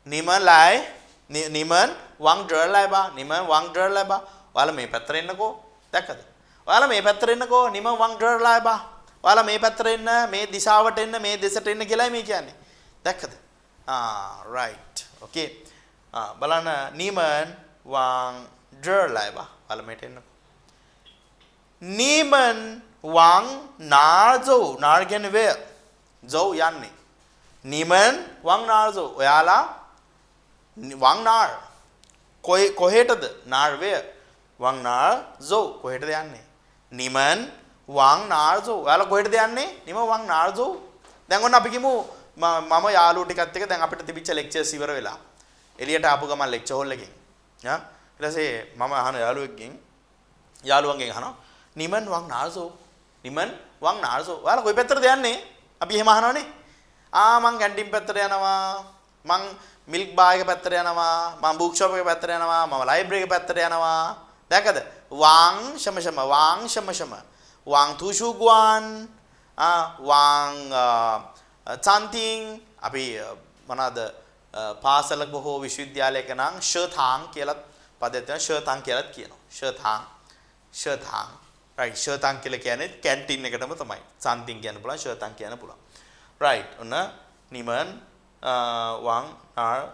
你们来你们往这儿来吧你们往这儿来吧 ඔයාලා මේ පැත්තට එන්නකෝ. දැක්කද? ඔයාලා මේ පැත්තට එන්නකෝ. 你们往这儿来吧 ඔයාලා මේ පැත්තට එන්න මේ දිශාවට එන්න මේ දෙසට එන්න කියලායි මේ කියන්නේ. දැක්කද? ආ රයිට්. ඕකේ. ආ බලන්න 你们往这儿来吧 ඔයාලා මෙහෙට එන්නකෝ. 你们往哪儿走? 哪儿 කියන්නේ where, 走 යන්නේ. 你们往哪儿走? ඔයාලා 往哪儿 කොහෙටද? 哪儿 where, 往哪儿走 කොහෙටද යන්නේ? 你们往哪儿走? ඔයාලා කොහෙටද යන්නේ? 你们往哪儿走? දැන් ඔන්න අපි කිමු මම යාළුවෝ ටිකත් එක්ක දැන් අපිට තිබිච්ච ලෙක්චර්ස් ඉවර වෙලා එළියට ආපු ගමන් ලෙක්චර් හෝල් එකෙන් ඈ ඊට පස්සේ මම අහන යාළුවන්ගෙන් අහනවා 你们往哪儿走? 你们往哪儿走? ඔයාලා කොයි පැත්තටද යන්නේ? අපි එහෙම අහනවනේ. ආ මං කැන්ටින් පැත්තට යනවා, මං මිල්ක් බාර් එක පැත්තට යනවා, මං බුක් ෂොප් එක පැත්තට යනවා, මම ලයිබ්‍රරි එක පැත්තට යනවා. දැක්කද? 往什么什么 往什么什么 往图书馆 ආ 往餐厅 අපි මොනවාද පාසලක හෝ විශ්වවිද්‍යාලයක නම් 食堂 කියලා පදයක් තියෙනවා. 食堂 කියලාත් කියනවා. 食堂 食堂 right, 食堂 කියලා කියන්නේ කැන්ටින් එකටම තමයි. 餐厅 කියන්න පුළුවන්, 食堂 කියන්න පුළුවන්. right, ඔන්න 你们往哪儿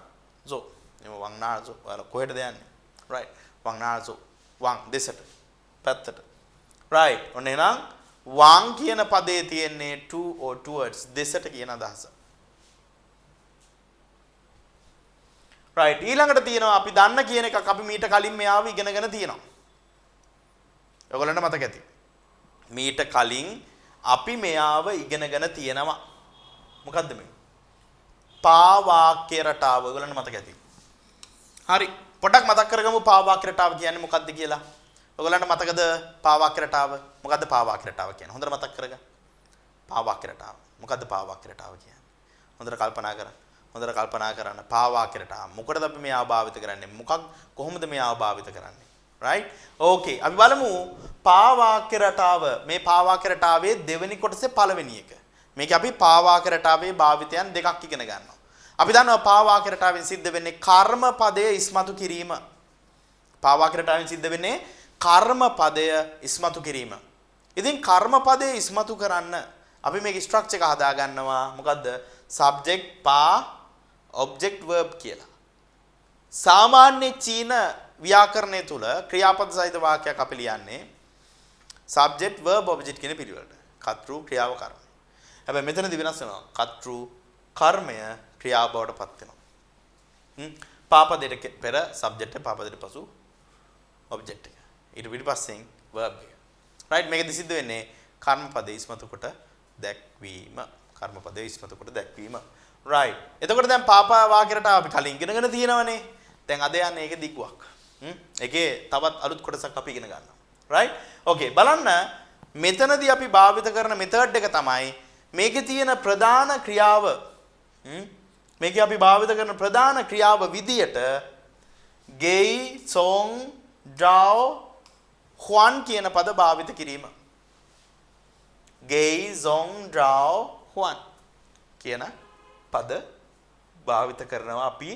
走? 你们往哪儿走? ඔයාලා කොහෙටද යන්නේ? right, 往哪儿走? 往 දෙසට, පැත්තට. right, ඔන්න එහෙනම් 往 කියන පදේ තියෙන්නේ to or towards, දෙසට කියන අදහස. right, ඊළඟට තියෙනවා අපි දන්න කියන එකක් අපි මීට කලින් මෙයාව ඉගෙනගෙන තියෙනවා. ඔයගොල්ලන්ට මතක ඇති. මීට කලින් අපි මෙයාව ඉගෙනගෙන තියෙනවා. මොකද්ද මේ? පාවාක්‍ය රටාව. ඔයගොල්ලන්ට මතක ඇති. හරි, පොඩ්ඩක් මතක් කරගමු පාවාක්‍ය රටාව කියන්නේ මොකද්ද කියලා. ඔයගොල්ලන්ට මතකද පාවාක්‍ය රටාව? මොකද්ද පාවාක්‍ය රටාව කියන්නේ? හොඳට මතක් කරගන්න. පාවාක්‍ය රටාව. මොකද්ද පාවාක්‍ය රටාව කියන්නේ? හොඳට කල්පනා කරන්න. හොඳට කල්පනා කරන්න. පාවාක්‍ය රටාව. මොකටද අපි මෙයාව භාවිත කරන්නේ? මොකක් කොහොමද මෙයාව භාවිත කරන්නේ? right? okay, අපි බලමු පාවාක්‍ය රටාව. මේ පාවාක්‍ය රටාවේ දෙවෙනි කොටසේ පළවෙනි එක. මේක අපි පාවාක්‍ය රටාවේ භාවිතයන් දෙකක් ඉගෙන ගන්නවා. අපි දන්නවා පාවාක්‍ය රටාවෙන් සිද්ධ වෙන්නේ කර්මපදය ඉස්මතු කිරීම. පාවාක්‍ය රටාවෙන් සිද්ධ වෙන්නේ කර්මපදය ඉස්මතු කිරීම. ඉතින් කර්මපදය ඉස්මතු කරන්න අපි මේක ස්ට්‍රක්චර් එක හදා ගන්නවා. මොකද්ද? subject පා object verb කියලා. සාමාන්‍ය චීන ව්‍යාකරණය තුල ක්‍රියාපද සහිත වාක්‍යයක් අපි ලියන්නේ subject verb object කියන පිළිවෙලට. කර්තෘ ක්‍රියාව කර්මය. හැබැයි මෙතනදී වෙනස් වෙනවා. කර්තෘ කර්මය ක්‍රියාව බවට පත් වෙනවා. පාපදයට පෙර subject එක, පාපදයට පසු object එක. ඊට පිටිපස්සෙන් verb එක. right, මේකදී සිද්ධ වෙන්නේ කර්මපදයේ ඉස්මතු කොට දැක්වීම. කර්මපදයේ ඉස්මතු කොට දැක්වීම. right, එතකොට දැන් පාපා වාක්‍ය රටාව අපි කලින් ඉගෙනගෙන තියෙනවනේ. දැන් අද යන්නේ ඒකේ දිග්ගුවක්. ඒකේ තවත් අලුත් කොටසක් අපි ඉගෙන ගන්නවා. right, okay, බලන්න මෙතනදී අපි භාවිත කරන මෙතඩ් එක තමයි මේකේ තියෙන ප්‍රධාන ක්‍රියාව. මේකේ අපි භාවිත කරන ප්‍රධාන ක්‍රියාව විදියට ගෙයි, සොන්, ඩ්‍රාව්, හුවන් කියන පද භාවිත කිරීම. ගෙයි, සොන්, ඩ්‍රාව්, හුවන් කියන පද භාවිත කරනවා අපි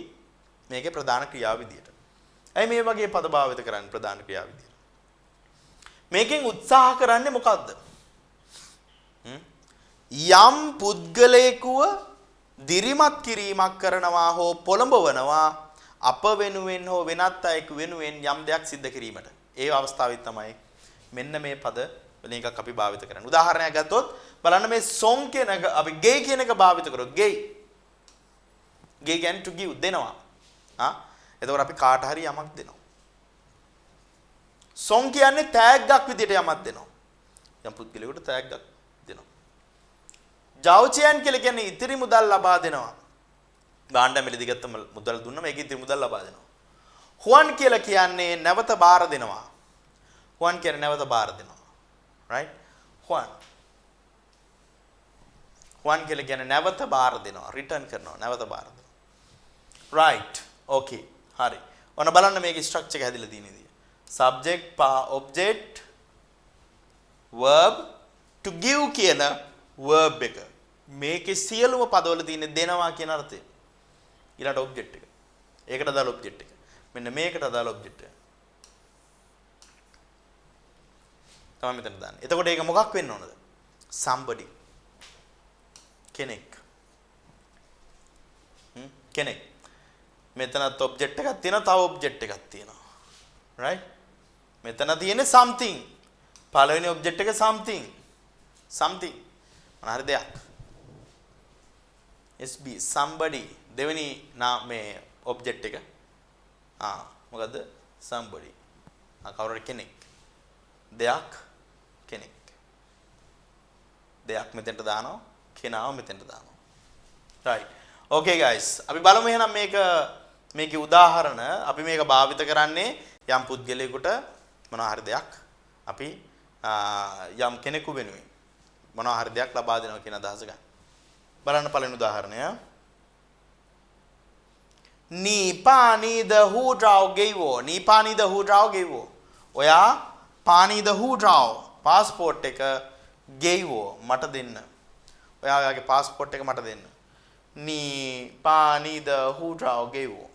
මේකේ ප්‍රධාන ක්‍රියාව විදියට. ඇයි මේ වගේ පද භාවිත කරන්නේ ප්‍රධාන ක්‍රියාව විදියට? මේකෙන් උත්සාහ කරන්නේ මොකද්ද? යම් පුද්ගලයෙකුව දිරිමත් කිරීමක් කරනවා හෝ පොළඹවනවා අප වෙනුවෙන් හෝ වෙනත් අයෙකු වෙනුවෙන් යම් දෙයක් සිද්ධ කිරීමට. ඒ අවස්ථාවේ තමයි මෙන්න මේ පද වලින් එකක් අපි භාවිත කරන්නේ. උදාහරණයක් ගත්තොත් බලන්න මේ සොන් කියන එක අපි ගෙයි කියන එක භාවිත කරොත් ගෙයි. ගෙයි කියන්නේ to give, දෙනවා. ආ එතකොට අපි කාට හරි යමක් දෙනවා. සොන් කියන්නේ තෑග්ගක් විදියට යමක් දෙනවා. යම් පුද්ගලයෙකුට තෑග්ගක් දෙනවා. ජව්චයන් කියලා කියන්නේ ඉතිරි මුදල් ලබා දෙනවා. භාණ්ඩ මිලදී ගත්ත මුදල් දුන්නම ඒක ඉතිරි මුදල් ලබා දෙනවා. හුවන් කියලා කියන්නේ නැවත බාර දෙනවා. හුවන් කියන්නේ නැවත බාර දෙනවා. right? හුවන්. හුවන් කියලා කියන්නේ නැවත බාර දෙනවා. රිටර්න් කරනවා. නැවත බාර දෙනවා. right. okay. හරි. ඔන්න බලන්න මේකේ ස්ට්‍රක්චර් එක හැදිලා තියෙන විදිය. subject පා object verb to give කියන verb එක. මේකේ සියලුම පදවල තියෙන දෙනවා කියන අර්ථය. ඊළඟට object එක. ඒකට අදාළ object එක. මෙන්න මේකට අදාළ object එක. තමයි මෙතන දාන්නේ. එතකොට ඒක මොකක් වෙන්න ඕනද? somebody. කෙනෙක්. කෙනෙක්. මෙතනත් object එකක් තියෙනවා, තව object එකක් තියෙනවා. right? මෙතන තියෙන්නේ something. පළවෙනි ඔබ්ජෙක්ට් එක something. Something මොන හරි දෙයක්. SB somebody දෙවෙනි මේ ඔබ්ජෙක්ට් එක. ආ මොකද්ද? Somebody. ආ කවුරු හරි කෙනෙක්. දෙයක් කෙනෙක්. දෙයක් මෙතෙන්ට දානවා, කෙනාව මෙතෙන්ට දානවා. Right. Okay guys. අපි බලමු එහෙනම් මේකේ උදාහරණ. අපි මේක භාවිත කරන්නේ යම් පුද්ගලයෙකුට මොනවා හරි දෙයක් අපි යම් කෙනෙකු වෙනුවෙන් මොනවා හරි දෙයක් ලබා දෙනවා කියන අදහස ගන්න. බලන්න පළවෙනි උදාහරණය. 你把你的护照给我. 你把你的护照给我. ඔයා 把你的护照 passport එක 给我 මට දෙන්න. ඔයා ඔයාගේ පාස්පෝට් එක මට දෙන්න. 你把你的护照给我.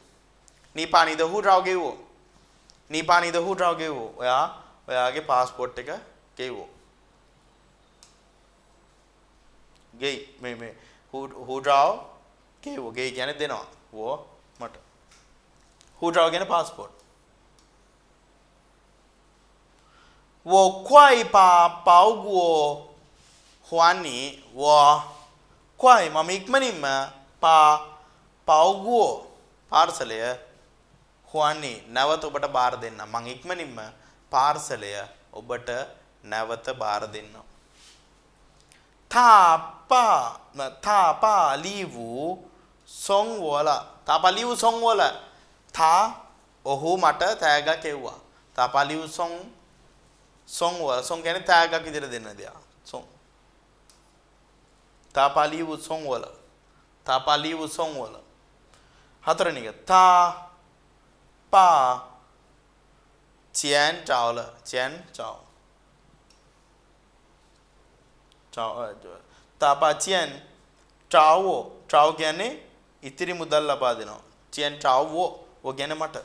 你把你的护照给我. 你把你的护照给我. ඔයා ඔයාගේ පාස්පෝට් එක 给我. ගෙයි මේ මේ 护照给我 ගෙයි කියන්නේ දෙනවා. 我 මට. 护照 කියන්නේ පාස්පෝට්. 我快把包裹还你. 我快 මම ඉක්මනින්ම 包裹 පාර්සලය 还你 නැවත ඔබට බාර දෙන්න. මං ඉක්මනින්ම පාර්සලය ඔබට නැවත බාර දෙන්න. 他把礼物送我了. 他把礼物送我了. 他 ඔහු මට තෑග්ගක් එව්වා. 他把礼物送我. 送කියන්නේ තෑග්ගක් විදිහට දෙන්න දෙයක්. 送. 他把礼物送我了. 他把礼物送我了. හතරවෙනි එක 他把钱找了. 钱找 他把钱找我. 找කියන්නේ ඉතිරි මුදල් ලබා දෙනවා. 钱找我. 我කියන්නේ මට.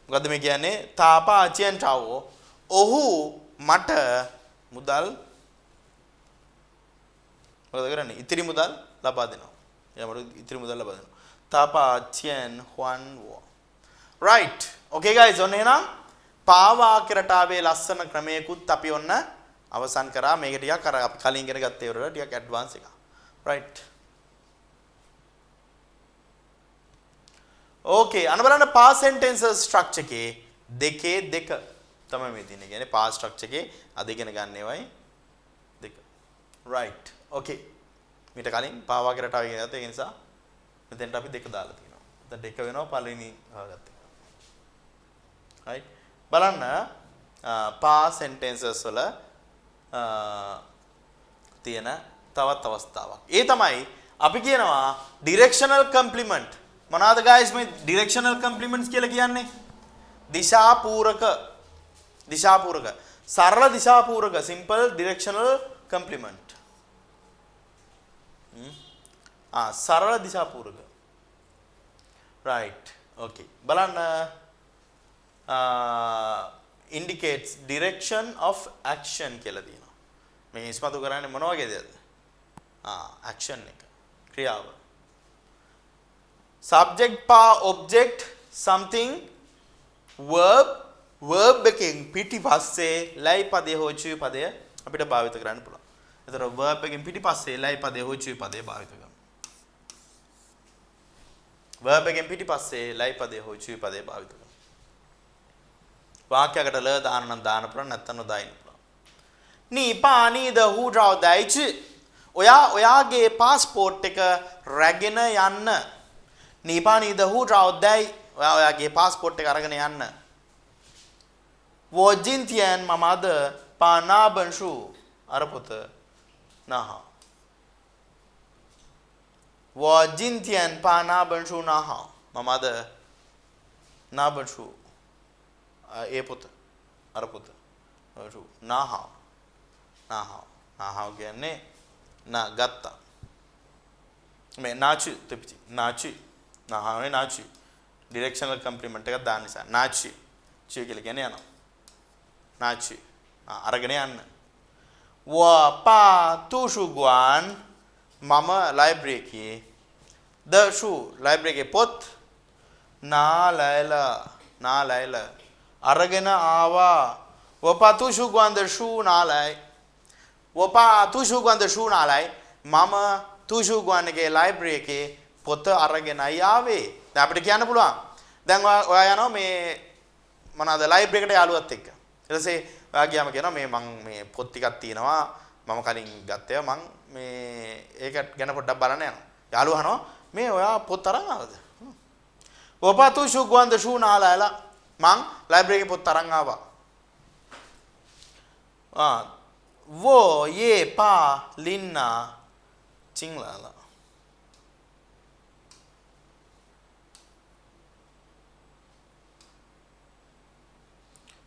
මොකද්ද මේ කියන්නේ? 他把钱找我. ඔහු මට මුදල් මොකද කරන්නේ? ඉතිරි මුදල් ලබා දෙනවා. එයා මට ඉතිරි මුදල් ලබා දෙනවා. 他把钱还我. Right. Okay guys, ඔන්න එහෙනම් පාවාක්‍ය රටාවේ ලස්සන ක්‍රමයකුත් අපි ඔන්න අවසන් කරා. මේක ටිකක් අර අපි කලින් ඉගෙන ගත්ත ඒවට ටිකක් ඇඩ්වාන්ස් එකක්. Right. Okay, අන්න බලන්න past sentences structure එකේ දෙකේ දෙක තමයි මේ තියෙන්නේ. කියන්නේ past structure එකේ අද ඉගෙන ගන්න ඒවායි දෙක. Right. Okay. මීට කලින් පාවාක්‍ය රටාව ඉගෙන ගත්තා. ඒ නිසා මෙතෙන්ට අපි දෙක දාලා තියෙනවා. මෙතනට එක වෙනවා පළවෙනි හොයාගත්ත එක. Right. බලන්න past sentences වල තියෙන තවත් අවස්ථාවක්. ඒ තමයි අපි කියනවා directional complement. මොනවාද guys මේ directional complements කියලා කියන්නේ? දිශාපූරක. දිශාපූරක. සරල දිශාපූරක simple directional complement. ආ සරල දිශාපූරක. Right. Okay. බලන්න indicates direction of action කියලා තියෙනවා. මේ ඉස්මතු කරන්නේ මොන වගේ දෙයක්ද? ආ action එක. ක්‍රියාව. Subject pa object something verb verb එකෙන් පිටිපස්සේ ලයි පදය හෝ චුයි පදය අපිට භාවිත කරන්න පුළුවන්. එතකොට verb එකෙන් පිටිපස්සේ ලයි පදය හෝ චුයි පදය භාවිත කරනවා. Verb එකෙන් පිටිපස්සේ ලයි පදය හෝ චුයි පදය භාවිත කරනවා. වාක්‍යයකට ල දාන නම් දාන්න පුළුවන්, නැත්නම් නොදා ඉන්න පුළුවන්. 你把你的护照带去. ඔයා ඔයාගේ පාස්පෝට් එක රැගෙන යන්න. 你把你的护照带 ඔයා ඔයාගේ පාස්පෝට් එක අරගෙන යන්න. 我今天මම අද 把那本书 අර පොත 拿好. 我今天把那本书拿好. මම අද 那本书 ඒ පොත අර පොත 拿好. 拿好. 拿好කියන්නේ නා ගත්තා. මේ 拿去 对不起 拿去 拿好 නේ 拿去 directional complement එකක් දාන්න නිසා 拿去 去 කියලා කියන්නේ යනවා. 拿去 අරගෙන යන්න. 我把图书馆 මම ලයිබ්‍රරි එකේ 的书 ලයිබ්‍රරි එකේ පොත් 拿来了 拿来了 අරගෙන ආවා. 我把图书馆的书拿来。我把图书馆的书拿来. මම තුෂුගුවන් එකේ ලයිබ්‍රරි එකේ පොත අරගෙනයි ආවේ. දැන් අපිට කියන්න පුළුවන්. දැන් ඔයා යනවා මේ මොනවාද ලයිබ්‍රරි එකට යාළුවත් එක්ක. ඊට පස්සේ ඔයා ගියාම කියනවා මේ මං මේ පොත් ටිකක් තියෙනවා මම කලින් ගත්ත ඒවා මං මේ ඒක ගැන පොඩ්ඩක් බලන්න යනවා. යාළුවා අහනවා මේ ඔයා පොත් අරන් ආවද? 我把图书馆的书拿来了. මං ලයිබ්‍රරි එකේ පොත් අරන් ආවා. 我也把琳娜进来了。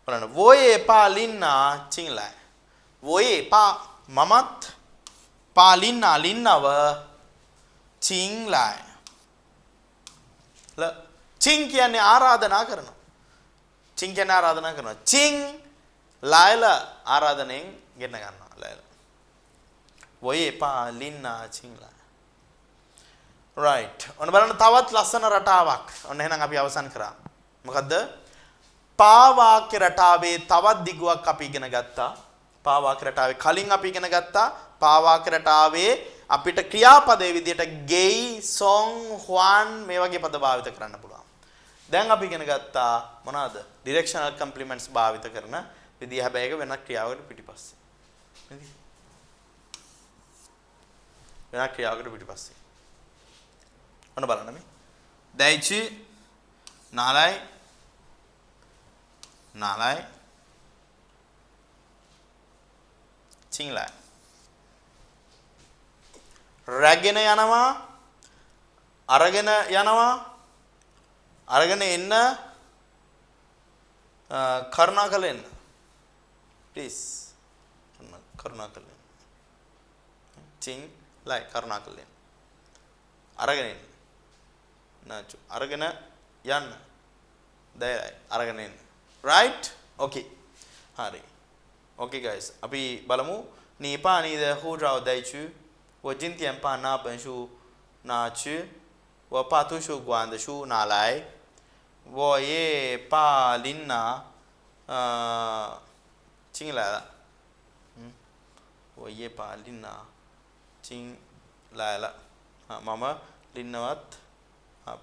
බලන්න 我也把琳娜进来。我也把මමත් 把琳娜ලින්නව 进来了。请කියන්නේ ආරාධනා කරනවා. 请කියන්නේ ආරාධනා කරනවා. 进来了 ආරාධනෙන් ගෙන ගන්නවා. 来了。我也把琳娜请来. Right. ඔන්න බලන්න තවත් ලස්සන රටාවක්. ඔන්න එහෙනම් අපි අවසන් කරා. මොකද්ද? පා වාක්‍ය රටාවේ තවත් දිගුවක් අපි ඉගෙන ගත්තා. පා වාක්‍ය රටාවේ කලින් අපි ඉගෙන ගත්තා. පා වාක්‍ය රටාවේ අපිට ක්‍රියාපදයේ විදියට ගෙයි, සොන්, හුවන් මේ වගේ පද භාවිත කරන්න පුළුවන්. දැන් අපි ඉගෙන ගත්තා මොනවාද? ඩිරෙක්ෂනල් කම්ප්ලිමන්ට්ස් භාවිත කරන විදිය. හැබැයි ඒක වෙනත් ක්‍රියාවකට පිටිපස්සේ. නේද? වෙනත් ක්‍රියාවකට පිටිපස්සේ. ඔන්න බලන්න මේ. 带去拿来拿来进来 රැගෙන යනවා අරගෙන යනවා අරගෙන එන්න කරුණාකරලා එන්න ප්ලීස් කරුණාකරලා එන්න චින් ලයි කරුණාකරලා එන්න අරගෙන එන්න නාචු අරගෙන යන්න දයයි අරගෙන එන්න right okay හරි okay guys අපි බලමු 你把你的护照带去我今天把那本书拿去我把图书馆的书拿来我也把琳娜进来了我也把琳娜进来了මම ලින්නවත්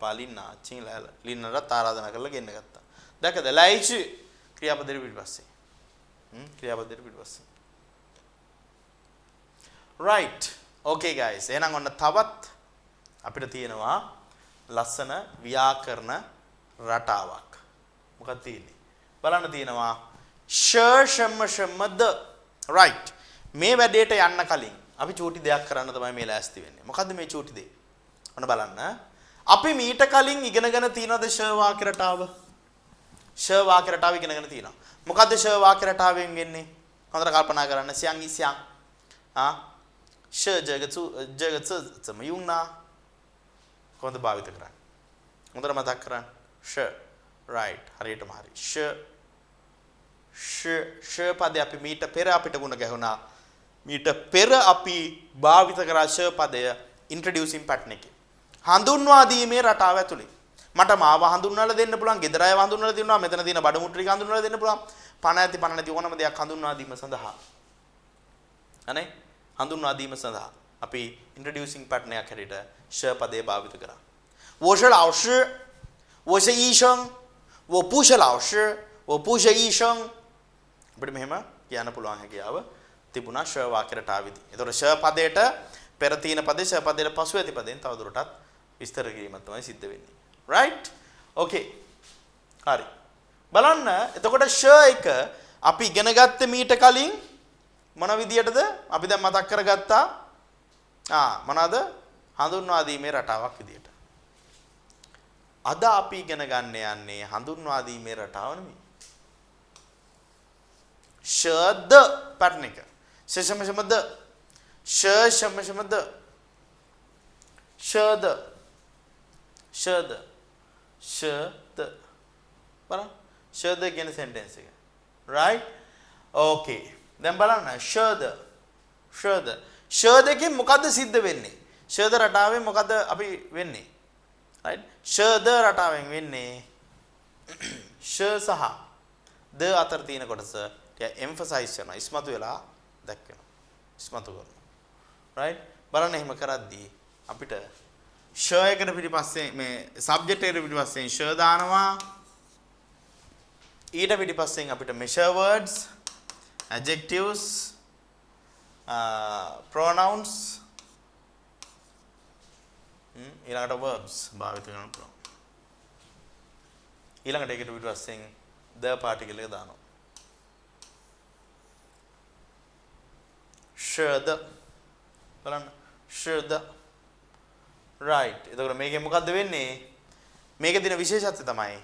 පාලින්නා චින් ලෑලා ලින්නටත් ආරාධනා කරලා ගෙන්න ගත්තා. දැක්කද? ලයිචු ක්‍රියාපදයට පිටිපස්සේ. ක්‍රියාපදයට පිටිපස්සේ. Right. Okay guys. එහෙනම් ඔන්න තවත් අපිට තියෙනවා ලස්සන ව්‍යාකරණ රටාවක්. මොකක්ද තියෙන්නේ? බලන්න තියෙනවා ෂ ෂම ෂම ද. Right. මේ වැඩේට යන්න කලින් අපි චූටි දෙයක් කරන්න තමයි මේ ලෑස්ති වෙන්නේ. මොකද්ද මේ චූටි දේ? ඔන්න බලන්න. අපි මීට කලින් ඉගෙනගෙන තියෙනවද ෂ වාක්‍ය රටාව? ෂ වාක්‍ය රටාව ඉගෙනගෙන තියෙනවා. මොකද්ද ෂ වාක්‍ය රටාවෙන් වෙන්නේ? හොඳට කල්පනා කරන්න. සියන් ඉසියන්. ආ ෂ 这个字怎么用呢? කොහොමද භාවිත කරන්නේ? හොඳට මතක් කරගන්න. ෂ right හරියටම හරි. ෂ ෂ ෂ පදේ අපි මීට පෙර අපිට මුණ ගැහුණා. මීට පෙර අපි භාවිත කරා ෂ පදය ඉන්ට්‍රොඩියුසින් පැටර්න් එකේ. හඳුන්වා දීමේ රටාව ඇතුලේ. මට මාව හඳුන්වලා දෙන්න පුළුවන්, ගෙදර අයව හඳුන්වලා දෙන්නවා, මෙතන තියෙන බඩමුට්ටු ටික හඳුන්වලා දෙන්න පුළුවන්. පණ ඇති පණ නැති ඕනම දෙයක් හඳුන්වා දීම සඳහා. අනේ හඳුන්වා දීම සඳහා අපි ඉන්ට්‍රොඩියුසින් පැටර්න් එකක් හැටියට ෂ පදේ භාවිත කරා. 我是老师，我是医生，我不是老师，我不是医生. අපිට මෙහෙම කියන්න පුළුවන් හැකියාව තිබුණා ෂ වාක්‍ය රටාවේදී. ඒතකොට ෂ පදයට පෙර තියෙන පදේ ෂ පදයට පසු ඇති පදයෙන් තවදුරටත් විස්තර කිරීමක් තමයි සිද්ධ වෙන්නේ. Right? Okay. හරි. බලන්න එතකොට ෂ එක අපි ඉගෙන ගත්තේ මීට කලින් මොන විදියටද? අපි දැන් මතක් කරගත්තා. මොනවාද? හඳුන්වා දීමේ රටාවක් විදියට. අද අපි ඉගෙන ගන්න යන්නේ හඳුන්වා දීමේ රටාව නෙමෙයි. ෂ ද පැටර්න් එක. ෂ ෂම ෂම ද. ෂ ෂම ෂම ද. ෂ ද. ෂ ද. ෂ ද. බලන්න. ෂ ද කියන සෙන්ටෙන්ස් එක. Right? Okay. දැන් බලන්න ෂ ද. ෂ ද. ෂ දෙකෙන් මොකද්ද සිද්ධ වෙන්නේ? ෂ ද රටාවෙන් මොකද්ද අපි වෙන්නේ? Right? ෂ ද රටාවෙන් වෙන්නේ ෂ සහ ද අතර තියෙන කොටස ටික එම්ෆසයිස් කරනවා. ඉස්මතු වෙලා දැක්වෙනවා. ඉස්මතු කරනවා. රයිට්? බලන්න එහෙම කරද්දී අපිට ෂ එකට පිටිපස්සේ මේ සබ්ජෙක්ට් එකට පිටිපස්සෙන් ෂ දානවා. ඊට පිටිපස්සෙන් අපිට measure words, adjectives, pronouns, ඊළඟට verbs භාවිත කරන්න පුළුවන්. ඊළඟට ඒකට පිටිපස්සෙන් the particle එක දානවා. ෂ ද බලන්න ෂ ද. රයිට්. එතකොට මේකෙන් මොකද්ද වෙන්නේ? මේකේ තියෙන විශේෂත්වය තමයි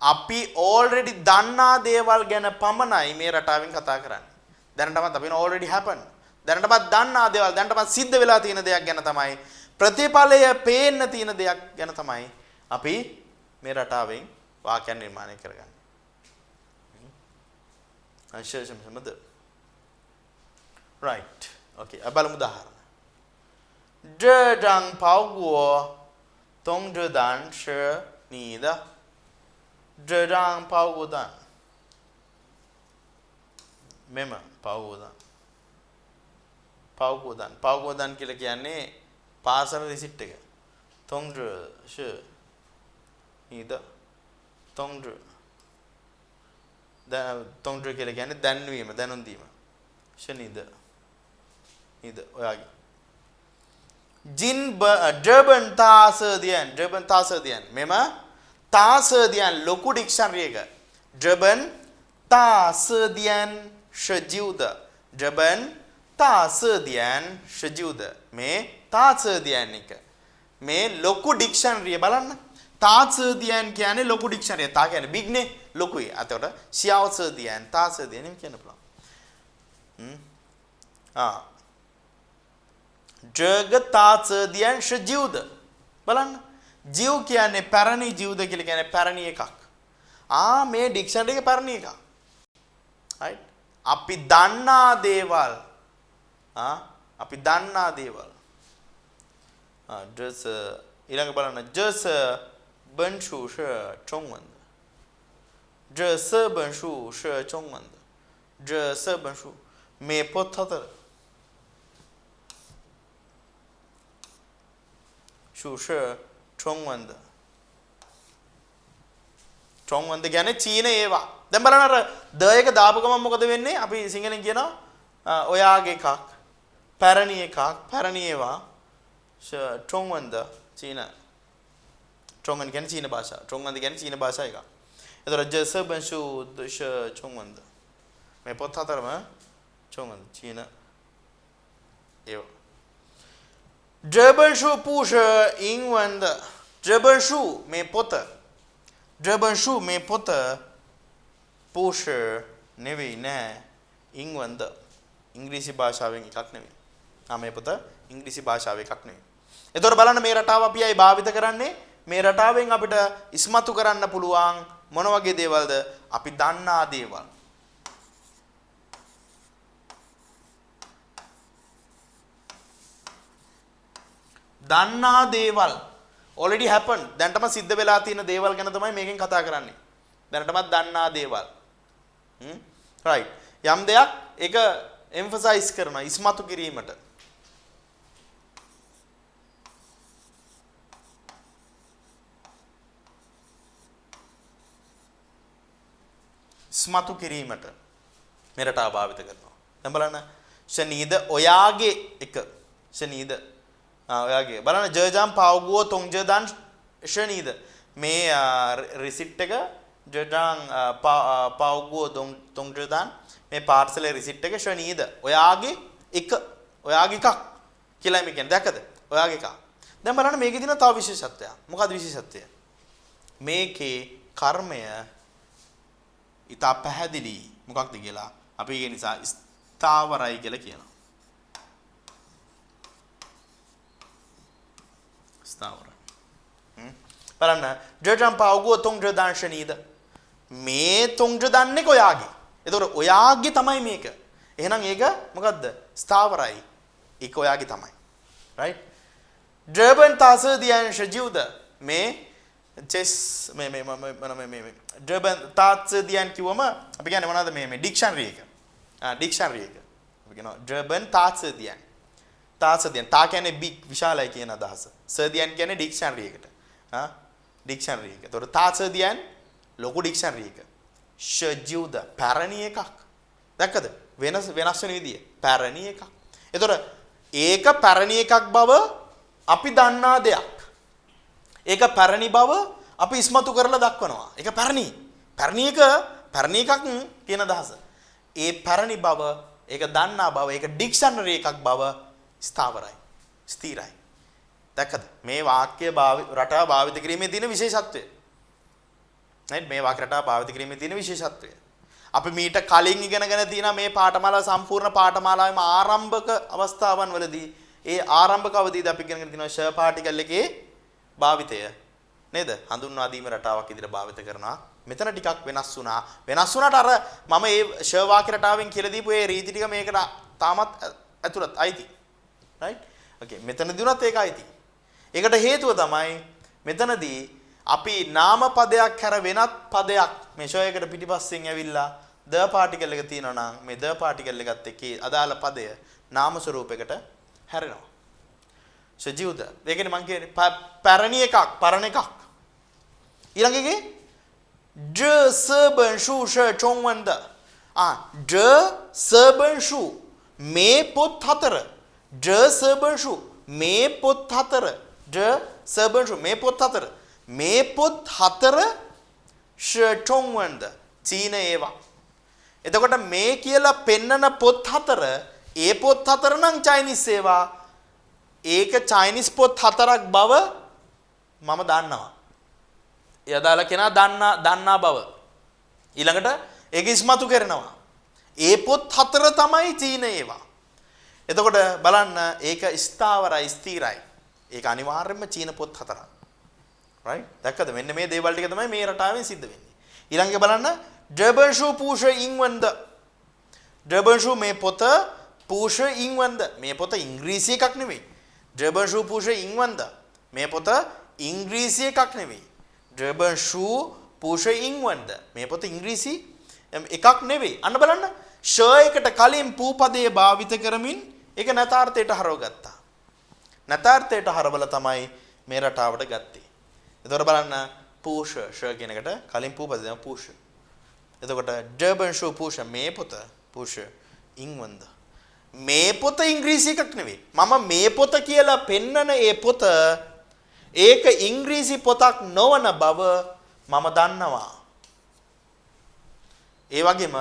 අපි already දන්නා දේවල් ගැන පමණයි මේ රටාවෙන් කතා කරන්නේ. දැනටමත් අපි already happened. දැනටමත් දන්නා දේවල්, දැනටමත් සිද්ධ වෙලා තියෙන දෙයක් ගැන තමයි, ප්‍රතිඵලය පේන්න තියෙන දෙයක් ගැන තමයි අපි මේ රටාවෙන් වාක්‍යයන් නිර්මාණය කරගන්නේ. අංශ රයිට්. ඕකේ. අපි බලමු උදාහරණ. 这张包裹通知单是你的。这张包裹单මෙම包裹单包裹单包裹单කියලා කියන්නේ පාර්සල් රිසිට් එක. 通知是你的通知 通知කියලා කියන්නේ දැන්වීම, දැනුම් දීම. 是你的你的 ඔයාගේ. ජින් ඩර්බන් තාසදියන් ඩර්බන් තාසදියන් මෙම තාසදියන් ලොකු ඩික්ෂනරි එක. ඩර්බන් තාසදියන් ෂජිව්ද ඩර්බන් තාසදියන් ෂජිව්ද මේ තාසදියන් එක මේ ලොකු ඩික්ෂනරිය බලන්න. තාසදියන් කියන්නේ ලොකු ඩික්ෂනරිය. තා කියන්නේ බිග් නේ, ලොකුයි. අතකොට ෂියාවසදියන් තාසදියන් එහෙම කියන්න පුළුවන්. ආ 这个大字典是旧的 බලන්න. ජීව් කියන්නේ පැරණි, ජීව්ද කියලා කියන්නේ පැරණි එකක්. ආ මේ ඩික්ෂනරි එක පැරණි එකක්. රයිට්. අපි දන්නා දේවල් අපි දන්නා දේවල්. ආ 这是 ඊළඟ බලන්න 这是本书是中文的这四本书是中文的这四本书මේ පොත් හතර 书是中文的中文ද කියන්නේ චීන ඒවා. දැන් බලන්න අර ද එක දාපු ගමන් මොකද වෙන්නේ? අපි සිංහලෙන් කියනවා ඔයාගේ එකක්, පැරණි එකක්, පැරණි ඒවා. 中文的චීන. 中文කියන්නේ චීන භාෂාව. 中文කියන්නේ චීන භාෂා එකක්. එතකොට 这四本书是中文的මේ පොත් හතරම 中文චීන ඒවා. 这本书不是英文的。这本书මේ පොත. 这本书මේ පොත 不是 නෙවෙයි නෑ 英文的 ඉංග්‍රීසි භාෂාවෙන් එකක් නෙවෙයි. ආ මේ පොත ඉංග්‍රීසි භාෂාවේ එකක් නෙවෙයි. එතකොට බලන්න මේ රටාව අපි අය භාවිත කරන්නේ මේ රටාවෙන් අපිට ඉස්මතු කරන්න පුළුවන් මොන වගේ දේවල්ද? අපි දන්නා දේවල්. දන්නා දේවල් already happened. දැනටම සිද්ධ වෙලා තියෙන දේවල් ගැන තමයි මේකෙන් කතා කරන්නේ. දැනටමත් දන්නා දේවල්. රයිට්. යම් දෙයක් ඒක එම්ෆසයිස් කරනවා, ඉස්මතු කිරීමට. ඉස්මතු කිරීමට මේ රටාව භාවිත කරනවා. දැන් බලන්න ශනීද ඔයාගේ එක ශනීද ඔයාගේ බලන්න ජර්ජාම් පාව්ගුව තොංජදන් ශනීද මේ රිසිට් එක ජර්ජාම් පාව්ගුව තොංජදන් මේ පාර්සලේ රිසිට් එක ශනීද ඔයාගේ එක ඔයාගේ එකක් කියලා මේ කියන්නේ. දැක්කද? ඔයාගේ එකක්. දැන් බලන්න මේකේ තියෙන තව විශේෂත්වයක්. මොකද්ද විශේෂත්වය? මේකේ කර්මය ඉතා පැහැදිලි. මොකක්ද කියලා අපි ඒ නිසා ස්ථාවරයි කියලා කියනවා. ස්ථාවරයි. බලන්න ජර්ජාම් පාව්ගුව තොංජදන් ශනීද මේ තොංජදන් එක ඔයාගේ. එතකොට ඔයාගේ තමයි මේක. එහෙනම් ඒක මොකද්ද? ස්ථාවරයි. ඒක ඔයාගේ තමයි. රයිට්? ඩර්බන් තාසදියන් ෂජිව්ද මේ චෙස් මේ මේ මේ මේ මේ ඩර්බන් තාසදියන් කිව්වම අපි කියන්නේ මොනවද මේ මේ ඩික්ෂනරි එක. ඩික්ෂනරි එක. අපි කියනවා 这本大词典. 大词典 තා කියන්නේ බිග් විශාලයි කියන අදහස. 词典 කියන්නේ ඩික්ෂනරි එකට. ඩික්ෂනරි එක. එතකොට 大词典 ලොකු ඩික්ෂනරි එක. 是旧的 පැරණි එකක්. දැක්කද? වෙනස් වෙනස් වෙන විදිය. පැරණි එකක්. එතකොට ඒක පැරණි එකක් බව අපි දන්නා දෙයක්. ඒක පැරණි බව අපි ඉස්මතු කරලා දක්වනවා. ඒක පැරණි. පැරණි එක පැරණි එකක් කියන අදහස. ඒ පැරණි බව, ඒක දන්නා බව, ඒක ඩික්ෂනරි එකක් බව ස්ථාවරයි. ස්ථිරයි. දැක්කද? මේ වාක්‍ය රටාව භාවිත කිරීමේ තියෙන විශේෂත්වය. නේද? මේ වාක්‍ය රටාව භාවිත කිරීමේ තියෙන විශේෂත්වය. අපි මීට කලින් ඉගෙනගෙන තියෙන මේ පාඨමාලාව සම්පූර්ණ පාඨමාලාවේම ආරම්භක අවස්ථාවන් වලදී ඒ ආරම්භක අවධියේදී අපි ඉගෙනගෙන තියෙනවා ෂ පාටිකල් එකේ භාවිතය නේද? හඳුන්වා දීම රටාවක් විදිහට භාවිත කරනවා. මෙතන ටිකක් වෙනස් වුණා. වෙනස් වුණාට අර මම ඒ ෂ වාක්‍ය රටාවෙන් කියලා දීපු ඒ රීති ටික මේකට තාමත් ඇතුළත් අයිති. රයිට්? ඕකේ. මෙතනදී උනත් ඒක අයිති. ඒකට හේතුව තමයි මෙතනදී අපි නාම පදයක් හැර වෙනත් පදයක් මේ ෂ එකට පිටිපස්සෙන් ඇවිල්ලා ද පාටිකල් එක තියෙනවා නම් මේ ද පාටිකල් එකත් එක්ක අදාළ පදය නාම ස්වරූපයකට හැරෙනවා. 是旧的. ඒ කියන්නේ මං කියන්නේ පැරණි එකක්, පරණ එකක්. ඊළඟ එකේ 这四本书是中文的. 这四本书 මේ පොත් හතර. 这四本书 මේ පොත් හතර. 这四本书 මේ පොත් හතර. මේ පොත් හතර 是中文的 චීන ඒවා. එතකොට මේ කියලා පෙන්නන පොත් හතර ඒ පොත් හතර නම් චයිනිස් ඒවා. ඒක චයිනිස් පොත් හතරක් බව මම දන්නවා. ඒ අදාළ කෙනා දන්නා බව. ඊළඟට ඒක ඉස්මතු කරනවා. ඒ පොත් හතර තමයි චීන ඒවා. එතකොට බලන්න ඒක ස්ථාවරයි, ස්ථිරයි. ඒක අනිවාර්යයෙන්ම චීන පොත් හතරක්. රයිට්? දැක්කද? මෙන්න මේ දේවල් ටික තමයි මේ රටාවෙන් සිද්ධ වෙන්නේ. ඊළඟ එක බලන්න 这本书不是英文的. 这本书 මේ පොත 不是英文的. මේ පොත ඉංග්‍රීසි එකක් නෙවෙයි. 这本书不是英文的. මේ පොත ඉංග්‍රීසි එකක් නෙවෙයි. 这本书不是英文的. මේ පොත ඉංග්‍රීසි එකක් නෙවෙයි. අන්න බලන්න ෂ එකට කලින් පූපදයේ භාවිත කරමින් ඒක නැතාර්ථයට හරව ගත්තා. නැතාර්ථයට හරවලා තමයි මේ රටාවට ගත්තේ. එතකොට බලන්න පූෂ ෂ කියන එකට කලින් පූපදේ දැන් පූෂ. එතකොට 这本书不是 මේ පොත 不是英文的. මේ පොත ඉංග්‍රීසි එකක් නෙවෙයි. මම මේ පොත කියලා පෙන්නන ඒ පොත ඒක ඉංග්‍රීසි පොතක් නොවන බව මම දන්නවා. ඒ වගේම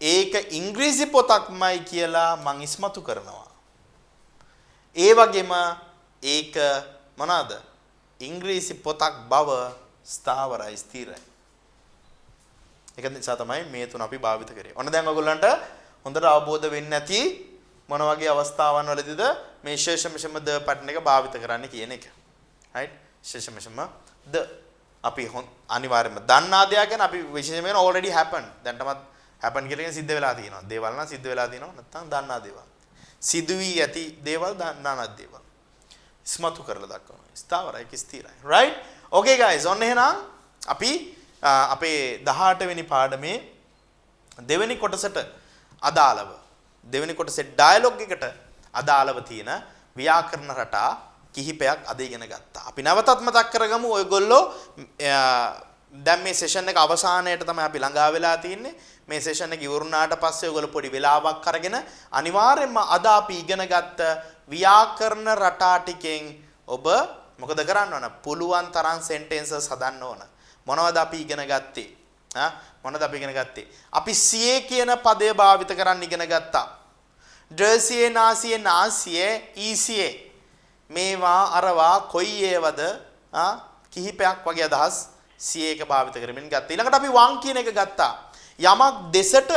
ඒක ඉංග්‍රීසි පොතක්මයි කියලා මං ඉස්මතු කරනවා. ඒ වගේම ඒක මොනවාද? ඉංග්‍රීසි පොතක් බව ස්ථාවරයි, ස්ථිරයි. ඒක නිසා තමයි මේ තුන අපි භාවිත කරේ. ඔන්න දැන් ඔයගොල්ලන්ට හොඳට අවබෝධ වෙන්නේ නැති මොන වගේ අවස්ථාවන් වලදීද මේ ශේෂමෂම ද පැටර්න් එක භාවිත කරන්න කියන එක. රයිට්? ශේෂමෂම ද අපි අනිවාර්යයෙන්ම දන්නා දෙයක් ගැන අපි විශේෂයෙන්ම කියන already happened. දැන්ටමත් happen කියලා කියන සිද්ධ වෙලා තියෙනවා. දේවල් නම් සිද්ධ වෙලා තියෙනවා. නැත්තම් දන්නා දේවල්. සිදු වී ඇති දේවල් දන්නා දේවල්. ඉස්මතු කරලා දක්වනවා. ස්ථාවරයි, ස්ථිරයි. රයිට්? ඕකේ ගයිස්. ඔන්න එහෙනම් අපි අපේ 18 වෙනි පාඩමේ දෙවෙනි කොටසට අදාළව දෙවෙනි කොටසේ ඩයලොග් එකට අදාළව තියෙන ව්‍යාකරණ රටා කිහිපයක් අද ඉගෙන ගත්තා. අපි නැවතත් මතක් කරගමු ඔයගොල්ලෝ දැන් මේ සෙෂන් එක අවසානයට තමයි අපි ළඟා වෙලා තින්නේ. මේ සෙෂන් එක ඉවර වුණාට පස්සේ ඔයගොල්ලෝ පොඩි වෙලාවක් අරගෙන අනිවාර්යයෙන්ම අද අපි ඉගෙන ගත්ත ව්‍යාකරණ රටා ටිකෙන් ඔබ මොකද කරන්න ඕන? පුළුවන් තරම් සෙන්ටෙන්සස් හදන්න ඕන. මොනවද අපි ඉගෙන ගත්තේ? මොනවද අපි ඉගෙන ගත්තේ? අපි සියේ කියන පදය භාවිත කරන්න ඉගෙන ගත්තා. ඩසියේ, නාසියේ, නාසියේ, ඊසියේ මේවා අරවා කොයි ඒවද කිහිපයක් වගේ අදහස් සියේ එක භාවිත කරමින් ගත්තා. ඊළඟට අපි වං කියන එක ගත්තා. යමක් දෙසට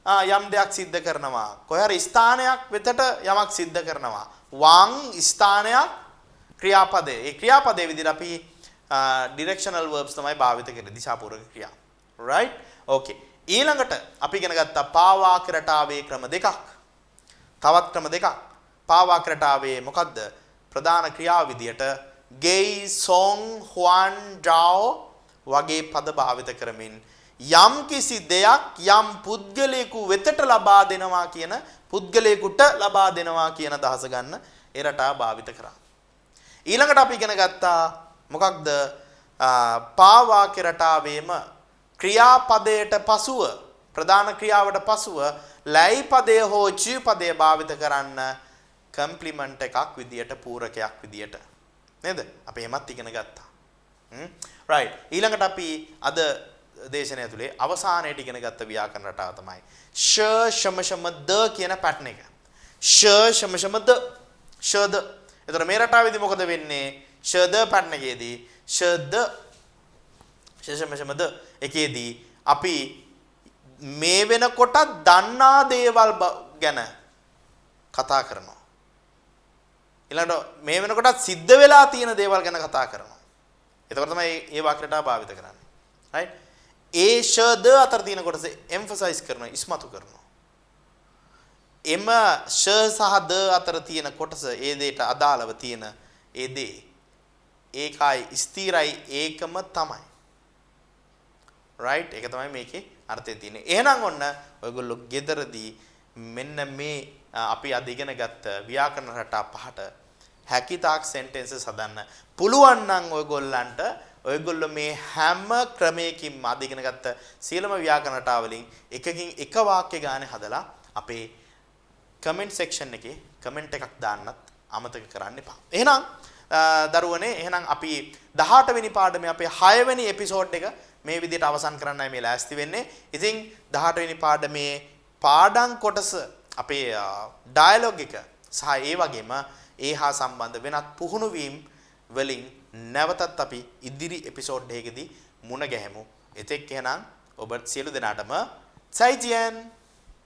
යම් දෙයක් සිද්ධ කරනවා. කොහේ හරි ස්ථානයක් වෙතට යමක් සිද්ධ කරනවා. වං ස්ථානයක් ක්‍රියාපදය. ඒ ක්‍රියාපදයේ විදිහට අපි ඩිරෙක්ෂනල් වර්බ්ස් තමයි භාවිත කරන්නේ. දිශාපූර්වක ක්‍රියා. රයිට්? ඕකේ. ඊළඟට අපි ඉගෙන ගත්තා පාවාක රටාවේ ක්‍රම දෙකක්. තවත් ක්‍රම දෙකක්. පාවාක රටාවේ මොකද්ද? ප්‍රධාන ක්‍රියා විදියට ගෙයි, සොන්, හුවන්, ජාଓ වගේ පද භාවිත කරමින් යම් කිසි දෙයක් යම් පුද්ගලයෙකු වෙතට ලබා දෙනවා කියන, පුද්ගලයෙකුට ලබා දෙනවා කියන අදහස ගන්න ඒ රටාව භාවිත කරා. ඊළඟට අපි ඉගෙන ගත්තා මොකක්ද? පා වාක්‍ය රටාවේම ක්‍රියාපදයට පසුව, ප්‍රධාන ක්‍රියාවට පසුව ලැයි පදය හෝ චී පදය භාවිත කරන්න කම්ප්ලිමන්ට් එකක් විදියට, පූරකයක් විදියට නේද? අපි එහෙමත් ඉගෙන ගත්තා. රයිට්. ඊළඟට අපි අද දේශනය ඇතුලේ අවසානයේට ඉගෙන ගත්ත ව්‍යාකරණ රටාව තමයි ෂ ෂම ෂම ද කියන පැටර්න් එක. ෂ ෂම ෂම ද, ෂ ද. එතකොට මේ රටාවේදී මොකද වෙන්නේ? ෂ ද පැටර්න් එකේදී ෂ ද ෂ ෂම ෂම ද එකේදී අපි මේ වෙනකොට දන්නා දේවල් ගැන කතා කරනවා. ඊළඟට මේ වෙනකොටත් සිද්ධ වෙලා තියෙන දේවල් ගැන කතා කරනවා. එතකොට තමයි මේ වාක්‍ය රටාව භාවිත කරන්නේ. රයිට්? ඒ ෂ ද අතර තියෙන කොටස එම්ෆසයිස් කරනවා, ඉස්මතු කරනවා. එම ෂ සහ ද අතර තියෙන කොටස ඒ දෙයට අදාළව තියෙන ඒ දේ ඒකයි ස්ථිරයි, ඒකම තමයි. රයිට්? ඒක තමයි මේකේ අර්ථය තියෙන්නේ. එහෙනම් ඔන්න ඔයගොල්ලෝ ගෙදරදී මෙන්න මේ අපි අද ඉගෙන ගත්ත ව්‍යාකරණ රටා පහට හැකිතාක් සෙන්ටෙන්සස් හදන්න පුළුවන් නම් ඔයගොල්ලන්ට, ඔයගොල්ලෝ මේ හැම ක්‍රමයකින්ම අද ඉගෙන ගත්ත සියලුම ව්‍යාකරණ රටා වලින් එකකින් එක වාක්‍ය ගානේ හදලා අපේ කමෙන්ට් සෙක්ෂන් එකේ කමෙන්ට් එකක් දාන්නත් අමතක කරන්න එපා. එහෙනම් දරුවනේ, එහෙනම් අපි 18 වෙනි පාඩමේ අපේ 6 වෙනි එපිසෝඩ් එක මේ විදිහට අවසන් කරන්නයි මේ ලෑස්ති වෙන්නේ. ඉතින් 18 වෙනි පාඩමේ පාඩම් කොටස අපේ ඩයලොග් එක සහ ඒ වගේම ඒ හා සම්බන්ධ වෙනත් පුහුණු වීම් වලින් නැවතත් අපි ඉදිරි එපිසෝඩ් එකකදී මුණ ගැහෙමු. එතෙක් එහෙනම් ඔබ සියලු දෙනාටම 再见.